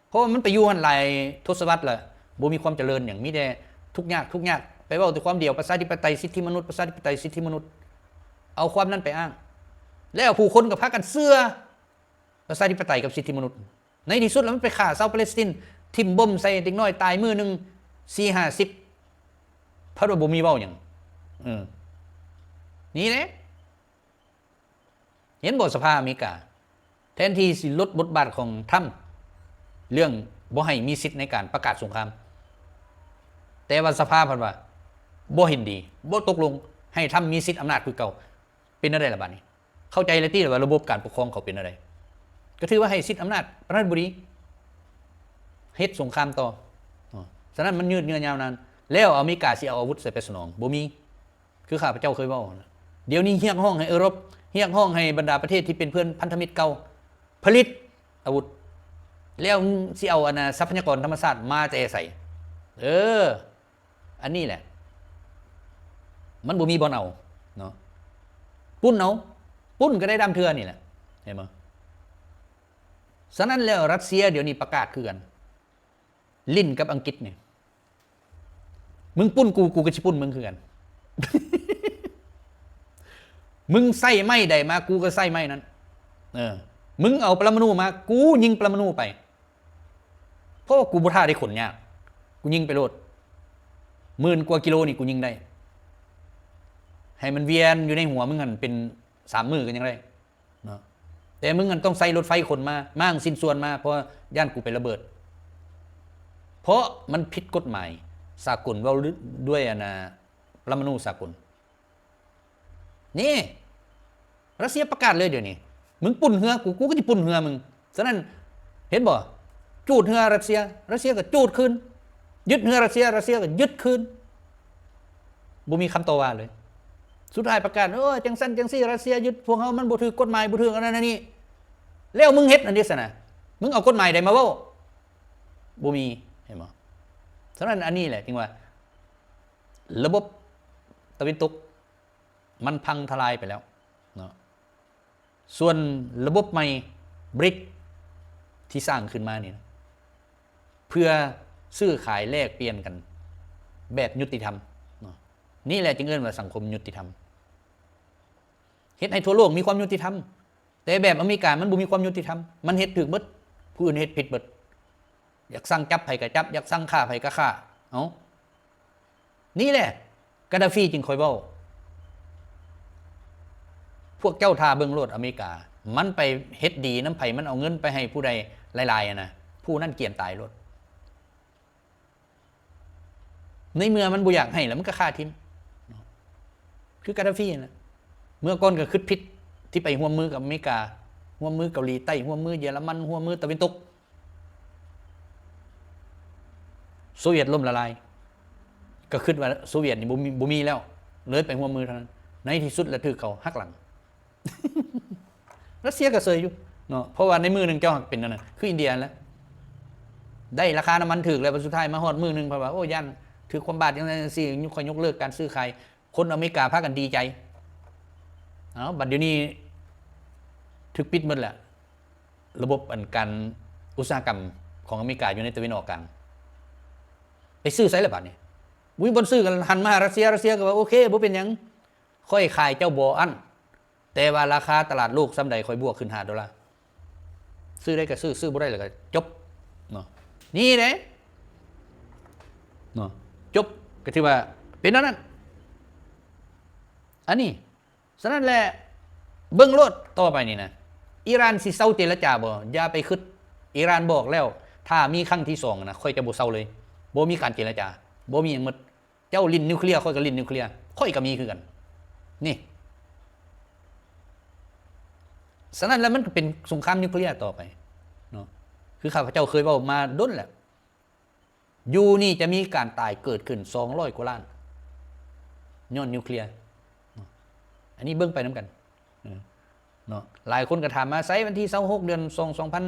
ເພາະວ່າມັນໄປຢູ່ຫັ້ນຫຼາຍທົດສະວັດແລ້ວ ບໍ່ມີຄວາມຈະເລີນຫຍັງ, ມີແຕ່ທຸກຍາກ ທຸກຍາກ. ໄປເວົ້າແຕ່ຄວາມດຽວ ປະຊາທິປະໄຕ ສິດທິມະນຸດ ປະຊາທິປະໄຕ ສິດທິມະນຸດ, ເອົາຄວາມນັ້ນໄປອ້າງ ແລ້ວຜູ້ຄົນກໍພາກັນເຊື່ອປະຊາທິປະໄຕກັບສິດທິມະນຸດ. ໃນທີ່ສຸດແລ້ວມັນໄປຂ້າຊາວປາເລສຕິນ, ຖິ້ມບົມໃສ່ເດັກນ້ອຍຕາຍມື້ໜຶ່ງສີ່ຫ້າສິບ ພັດວ່າບໍ່ມີເວົ້າຫຍັງ. ເອີ ນີ້ແຫຼະ ເຫັນບໍ່ ສະພາອາເມລິກາ ແທນທີ່ຊິລົດບົດບາດຂອງທຳ ເລື່ອງບໍ່ໃຫ້ມີສິດໃນການປະກາດສົງຄາມ, ແຕ່ວ່າສະພາພັດວ່າບໍ່ເຫັນດີ ບໍ່ຕົກລົງ ໃຫ້ທຳມີສິດອຳນາດຄືເກົ່າ. ເປັນແນວໃດລະບາດນີ້? ເຂົ້າໃຈແລ້ວຕິວ່າລະບົບການປົກຄອງເຂົາເປັນແນວໃດ? ກໍຖືວ່າໃຫ້ສິດອຳນາດປະທານາທິບໍດີເຮັດສົງຄາມຕໍ່. ສະນັ້ນມັນຍືດເຍື້ອຍາວນານ. ແລ້ວອາເມລິກາຊິເອົາອາວຸດໃສ່ໄປສະໜອງ? ບໍ່ມີ. ຄືຂ້າພະເຈົ້າເຄີຍເວົ້າຫັ້ນນະ. ດຽວນີ້ຮຽກຮ້ອງໃຫ້ເອີຣົບ, ຮຽກຮ້ອງໃຫ້ບັນດາປະເທດທີ່ເປັນເພື່ອນພັນທະມິດເກົ່າ ຜະລິດອາວຸດ. ແລ້ວຊິເອົາອັນນະ ຊັບພະຍາກອນທຳມະຊາດມາແຕ່ໃສ? ເອີ ອັນນີ້ແຫຼະ ມັນບໍ່ມີບ່ອນເອົາເນາະ. ປຸ້ນເອົາ, ປຸ້ນກໍໄດ້ດຳເທື່ອນີ້ແຫຼະ ເຫັນບໍ່? ສະນັ້ນແລ້ວ ຣັດເຊຍດຽວນີ້ປະກາດຄືກັນ ຫຼິ້ນກັບອັງກິດນີ້. ມຶງປຸ້ນກູ ກູກໍຊິປຸ້ນມຶງຄືກັນ. ມຶງໃຊ້ໄມ້ໃດມາ ກູກໍໃຊ້ໄມ້ນັ້ນ. ເອີ ມຶງເອົາປະລະມະນູມາ ກູຍິງປະລະມະນູໄປ. ເພາະວ່າກູບໍ່ຖ້າໄດ້ຄົນຍາກ, ກູຍິງໄປໂລດ. ໝື່ນກວ່າກິໂລນີ້ກູຍິງໄດ້. ໃຫ້ມັນວຽນຢູ່ໃນຫົວມຶງຫັ້ນເປັນສາມມື້ກໍຍັງໄດ້ເນາະ. ແຕ່ມຶງຫັ້ນຕ້ອງໃຊ້ລົດໄຟຂົນມາ, ມ້າງຊິ້ນສ່ວນມາ, ເພາະຢ້ານກູໄປລະເບີດ. ເພາະມັນຜິດກົດໝາຍສາກົນ, ເວົ້າດ້ວຍອັນນະ ປະລະມະນູສາກົນ. ນີ້ ຣັດເຊຍປະກາດເລີຍດຽວນີ້, ມຶງປຸ້ນເຮືອກູ ກູກໍຊິປຸ້ນເຮືອມຶງ. ສະນັ້ນ ເຫັນບໍ່? ຈູດເຮືອຣັດເຊຍ, ຣັດເຊຍກໍຈູດຄືນ. ຍຶດເຮືອຣັດເຊຍ, ຣັດເຊຍກໍຍຶດຄືນ. ບໍ່ມີຄຳຕໍ່ວ່າເລີຍ. ສຸດທ້າຍປະກາດ ໂອ້ ຈັ່ງຊັ້ນຈັ່ງຊີ້, ຣັດເຊຍຍຶດພວກເຮົາ ມັນບໍ່ຖືກກົດໝາຍ, ບໍ່ຖືກອັນນັ້ນອັນນີ້. ແລ້ວມຶງເຮັດອັນນີ້ຊັ້ນນະ, ມຶງເອົາກົດໝາຍໃດມາເວົ້າ? ບໍ່ມີ, ເຫັນບໍ່? ສະນັ້ນ ອັນນີ້ແຫຼະຈຶ່ງວ່າ ລະບົບຕາເວັນຕົກ ມັນພັງທະລາຍໄປແລ້ວເນາະ. ສ່ວນລະບົບໃໝ່ ບຣິກ ທີ່ສ້າງຂຶ້ນມານີ້ນະ ເພື່ອຊື້ຂາຍແລກປ່ຽນກັນແບບຍຸຕິທຳເນາະ. ນີ້ແຫຼະຈຶ່ງເອີ້ນວ່າສັງຄົມຍຸຕິທຳ, ເຮັດໃຫ້ທົ່ວໂລກມີຄວາມຍຸຕິທຳ. ແຕ່ແບບອາເມລິກາມັນບໍ່ມີຄວາມຍຸຕິທຳ, ມັນເຮັດຖືກເບິດ, ຜູ້ອື່ນເຮັດຜິດເບິດ. ຢາກສັ່ງຈັບໃຜກໍຈັບ, ຢາກສັ່ງຂ້າໃຜກໍຂ້າ. ເອົ້າ ນີ້ແຫຼະ ກາດາຟີຈຶ່ງຄ່ອຍເວົ້າ, ພວກເຈົ້າຖ້າເບິ່ງໂລດ ອາເມລິກາ ມັນໄປເຮັດດີນຳໃຜ, ມັນເອົາເງິນໄປໃຫ້ຜູ້ໃດຫຼາຍໆຫັ້ນນະ, ຜູ້ນັ້ນກຽນຕາຍໂລດ. ໃນເມື່ອມັນບໍ່ຢາກໃຫ້ແລ້ວ ມັນກໍຂ້າຖິ້ມເນາະ. ຄືກາດາຟີຫັ້ນແຫຼະ, ເມື່ອກ່ອນກໍຄິດຜິດທີ່ໄປຮ່ວມມືກັບອາເມລິກາ, ຮ່ວມມືເກົາຫຼີໃຕ້, ຮ່ວມມືເຢຍລະມັນ, ຮ່ວມມືຕາເວັນຕົກ. ໂຊວຽດລົ້ມລະລາຍ, ກໍຄິດວ່າໂຊວຽດນີ້ບໍ່ມີ, ບໍ່ມີແລ້ວ, ເລີຍໄປຮ່ວມມືເທົ່ານັ້ນ. ໃນທີ່ສຸດລະຖືກເຂົາຫັກຫຼັງ. ຣັດເຊຍກໍເຊີຍຢູ່ເນາະ, ເພາະວ່າໃນມື້ໜຶ່ງເຈົ້າຫາກເປັນອັນນັ້ນ, ຄືອິນເດຍຫັ້ນແຫຼະ. ໄດ້ລາຄານ້ຳມັນຖືກແລ້ວ ບັດສຸດທ້າຍມາຮອດມື້ໜຶ່ງ ເພິ່ນວ່າ ໂອ້ ຢ້ານຖືກຄວາມບາດ ຈັ່ງຊັ້ນຈັ່ງຊີ້ ຍຸ ຂ້ອຍຍົກເລີກການຊື້ຂາຍ. ຄົນອາເມລິກາພາກັນດີໃຈ. ເອົາ ບັດດຽວນີ້ຖືກປິດໝົດແລ້ວ ລະບົບອັນການອຸດສາຫະກຳຂອງອາເມລິກາຢູ່ໃນຕາເວັນອອກກາງ. ໄປຊື້ໃສລະບາດນີ້? ບໍ່ມີບ່ອນຊື້ ກໍຫັນມາຫາຣັດເຊຍ, ຣັດເຊຍກໍວ່າ ໂອເຄ ບໍ່ເປັນຫຍັງ ຂ້ອຍຂາຍເຈົ້າບໍ່ອັ້ນ ແຕ່ວ່າລາຄາຕະຫຼາດໂລກສ່ຳໃດ ຂ້ອຍບວກຂຶ້ນຫ້າໂດລາ. ຊື້ໄດ້ກໍຊື້ ຊື້ບໍ່ໄດ້ແລ້ວກໍຈົບເນາະ. ນີ້ເດ້ເນາະ ຈົບ ກໍຖືວ່າເປັນແນວນັ້ນ. ອັນນີ້ ສະນັ້ນແຫຼະ ເບິ່ງໂລດຕໍ່ໄປນີ້ນະ ອີຣານຊິເຊົາເຈລະຈາບໍ່? ຢ່າໄປຄຶດ. ອີຣານບອກແລ້ວ ຖ້າມີຄັ້ງທີສອງນະ ຂ້ອຍຈະບໍ່ເຊົາເລີຍ. ບໍ່ມີການເຈລະຈາ ບໍ່ມີຫຍັງໝົດ. ເຈົ້າຫຼິ້ນນິວເຄລຍ ຂ້ອຍກໍຫຼິ້ນນິວເຄລຍ ຂ້ອຍກໍມີຄືກັນ ນີ້. ສະນັ້ນແລ້ວ ມັນກໍເປັນສົງຄາມນິວເຄລຍຕໍ່ໄປເນາະ. ຄືຂ້າພະເຈົ້າເຄີຍເວົ້າມາດົນແລ້ວ ຢູ່ນີ້ຈະມີການຕາຍເກີດຂຶ້ນສອງຮ້ອຍກວ່າລ້ານ ຍ້ອນນິວເຄລຍເນາະ. ອັນນີ້ເບິ່ງໄປນຳກັນ ເອີ ເນາະ. ຫຼາຍຄົນກໍຖາມມາ ໃສວັນທີຊາວຫົກ ເດືອນສອງ ສອງພັນ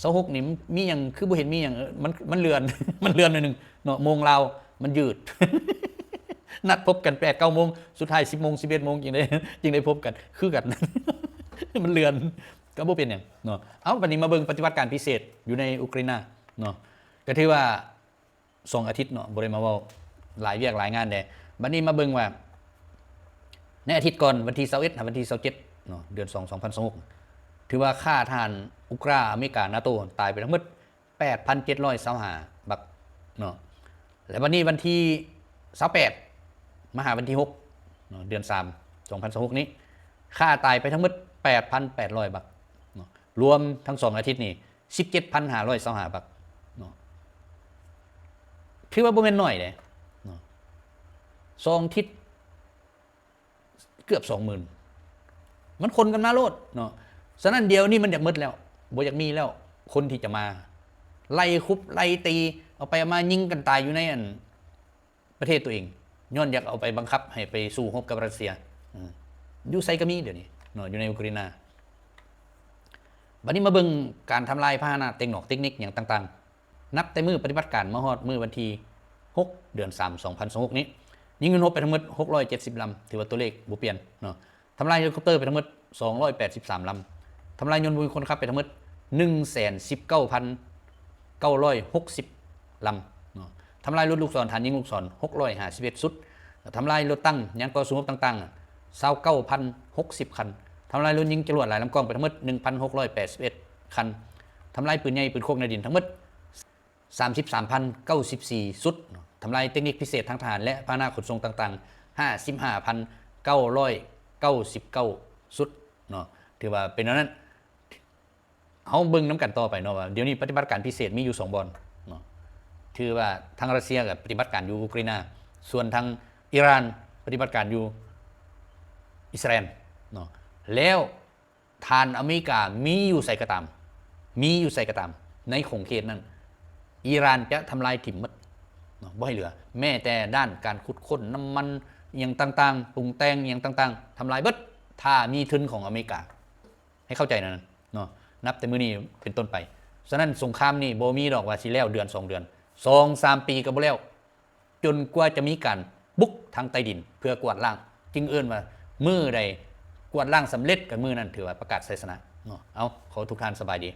ຊາວຫົກນີ້ ມີຫຍັງ ຄືບໍ່ເຫັນມີຫຍັງ? ເອີ ມັນ ມັນເລື່ອນ ມັນເລື່ອນໜ້ອຍໜຶ່ງເນາະ. ໂມງລາວມັນຍືດ ນັດພົບກັນແປດເກົ້າໂມງ ສຸດທ້າຍສິບໂມງ ສິບເອັດໂມງ ຈຶ່ງໄດ້ ຈຶ່ງໄດ້ພົບກັນ ຄືກັນ ມັນເລື່ອນ ກໍບໍ່ເປັນຫຍັງເນາະ. ເອົາ ບັດນີ້ມາເບິ່ງປະຕິບັດການພິເສດຢູ່ໃນອຸກຣາຍນາເນາະ. ກໍຖືວ່າ ສອງອາທິດເນາະ ບໍ່ໄດ້ມາເວົ້າຫຼາຍວຽກຫຼາຍງານແດ່. ບັດນີ້ມາເບິ່ງວ່າ ໃນອາທິດກ່ອນ ວັນທີຊາວເອັດ ຫາວັນທີຊາວເຈັດເນາະ ເດືອນສອງ ສອງພັນຊາວຫົກ ຖືວ່າຂ້າທະຫານອຸກຣາ ອາເມລິກາ ນາໂຕ ຕາຍໄປທັງໝົດແປດພັນເຈັດຮ້ອຍຊາວຫ້າບັກເນາະ. ແລະ ບັດນີ້ວັນທີຊາວແປດ ມາຫາວັນທີຫົກເນາະ ເດືອນສາມ ສອງພັນຊາວຫົກນີ້ ຂ້າຕາຍໄປທັງໝົດແປດພັນແປດຮ້ອຍບັກເນາະ. ລວມທັງສອງອາທິດນີ້ ສິບເຈັດພັນຫ້າຮ້ອຍຊາວຫ້າບັກເນາະ. ຖືວ່າບໍ່ແມ່ນໜ້ອຍເດ້ເນາະ ສອງທິດເກືອບສອງໝື່ນ ມັນຄົນກັນມາໂລດເນາະ. ສະນັ້ນດຽວນີ້ມັນຢາກໝົດແລ້ວ ບໍ່ຢາກມີແລ້ວ ຄົນທີ່ຈະມາໄລ່ທຸບໄລ່ຕີ ເອົາໄປເອົາມາຍິງກັນຕາຍຢູ່ໃນອັນ ປະເທດຕົວເອງ ຍ້ອນຢາກເອົາໄປບັງຄັບໃຫ້ໄປສູ້ຮົບກັບຣັດເຊຍ. ເອີ ຢູ່ໃສກໍມີດຽວນີ້ເນາະ ຢູ່ໃນອຸກຣາຍນາ. ບັດນີ້ມາເບິ່ງການທຳລາຍພາຫະນະເຕັກນອກເຕັກນິກຫຍັງຕ່າງໆ ນັບແຕ່ມື້ປະຕິບັດການມາຮອດມື້ວັນທີຫົກ ເດືອນສາມ ສອງພັນຊາວຫົກນີ້ ຍິງຍົນຮົບໄປທັງໝົດຫົກຮ້ອຍເຈັດສິບລຳ ຖືວ່າຕົວເລກບໍ່ປ່ຽນເນາະ. ທຳລາຍເຮລິຄອບເຕີໄປທັງໝົດສອງຮ້ອຍແປດສິບສາມລຳ, ທຳລາຍຍົນບໍ່ມີຄົນຂັບໄປທັງໝົດໜຶ່ງແສນສິບເກົ້າພັນເກົ້າຮ້ອຍຫົກສິບລຳເນາະ, ທຳລາຍລົດລູກສອນຖານຍິງລູກສອນຫົກຮ້ອຍຫ້າສິບເອັດຊຸດ, ທຳລາຍລົດຕັງ ຍານຕໍ່ສູ້ຮົບຕ່າງໆຊາວເກົ້າພັນຫົກສິບຄັນ, ທຳລາຍລົດຍິງຈະຫຼວດຫຼາຍລຳກ້ອງໄປທັງໝົດໜຶ່ງພັນຫົກຮ້ອຍແປດສິບເອັດຄັນ, ທຳລາຍປືນໃຫຍ່ປືນໂຄກໃນດິນທັງໝົດ ສາມສິບສາມພັນເກົ້າສິບສີ່ຊຸດເນາະ, ທຳລາຍເຕັກນິກພິເສດທາງທະຫານ ແລະ ພາຫະນະຂົນສົ່ງຕ່າງໆ ຫ້າສິບຫ້າພັນເກົ້າຮ້ອຍເກົ້າສິບເກົ້າຊຸດເນາະ. ຖືວ່າເປັນແນວນັ້ນ ເຮົາເບິ່ງນຳກັນຕໍ່ໄປເນາະ ວ່າດຽວນີ້ປະຕິບັດການພິເສດມີຢູ່ສອງບ່ອນເນາະ, ຖືວ່າທາງຣັດເຊຍກໍປະຕິບັດການຢູ່ອຸກຣາຍນາ, ສ່ວນທາງອີຣານປະຕິບັດການຢູ່ອິດສະຣາແອນເນາະ, ແລ້ວ ຖານອາເມລິກາມີຢູ່ໃສກໍຕາມ ມີຢູ່ໃສກໍຕາມ ໃນຂົງເຂດນັ້ນ ອີຣານຈະທຳລາຍຖິ້ມໝົດເນາະ ບໍ່ໃຫ້ເຫຼືອ, ແມ້ແຕ່ດ້ານການຂຸດຄົ້ນນ້ຳມັນ ອີ່ຫຍັງຕ່າງໆ ປຸງແຕ່ງອີ່ຫຍັງຕ່າງໆ ທຳລາຍເບິດ ຖ້າມີທຶນຂອງອາເມລິກາ ໃຫ້ເຂົ້າໃຈແນວນັ້ນເນາະ ນັບແຕ່ມື້ນີ້ເປັນຕົ້ນໄປ. ສະນັ້ນ ສົງຄາມນີ້ບໍ່ມີດອກວ່າຊິແລ້ວເດືອນສອງເດືອນ ສອງສາມປີກໍບໍ່ແລ້ວ. ຈົນກວ່າຈະມີການບຸກທາງໃຕ້ດິນເພື່ອກວາດລ້າງ, ຈຶ່ງເອີ້ນວ່າມື້ໃດກວາດລ້າງສຳເລັດ ກໍມື້ນັ້ນຖືວ່າປະກາດໄຊຊະນະເນາະ. ເອົາ ຂໍທຸກທ່ານສະບາຍດີ.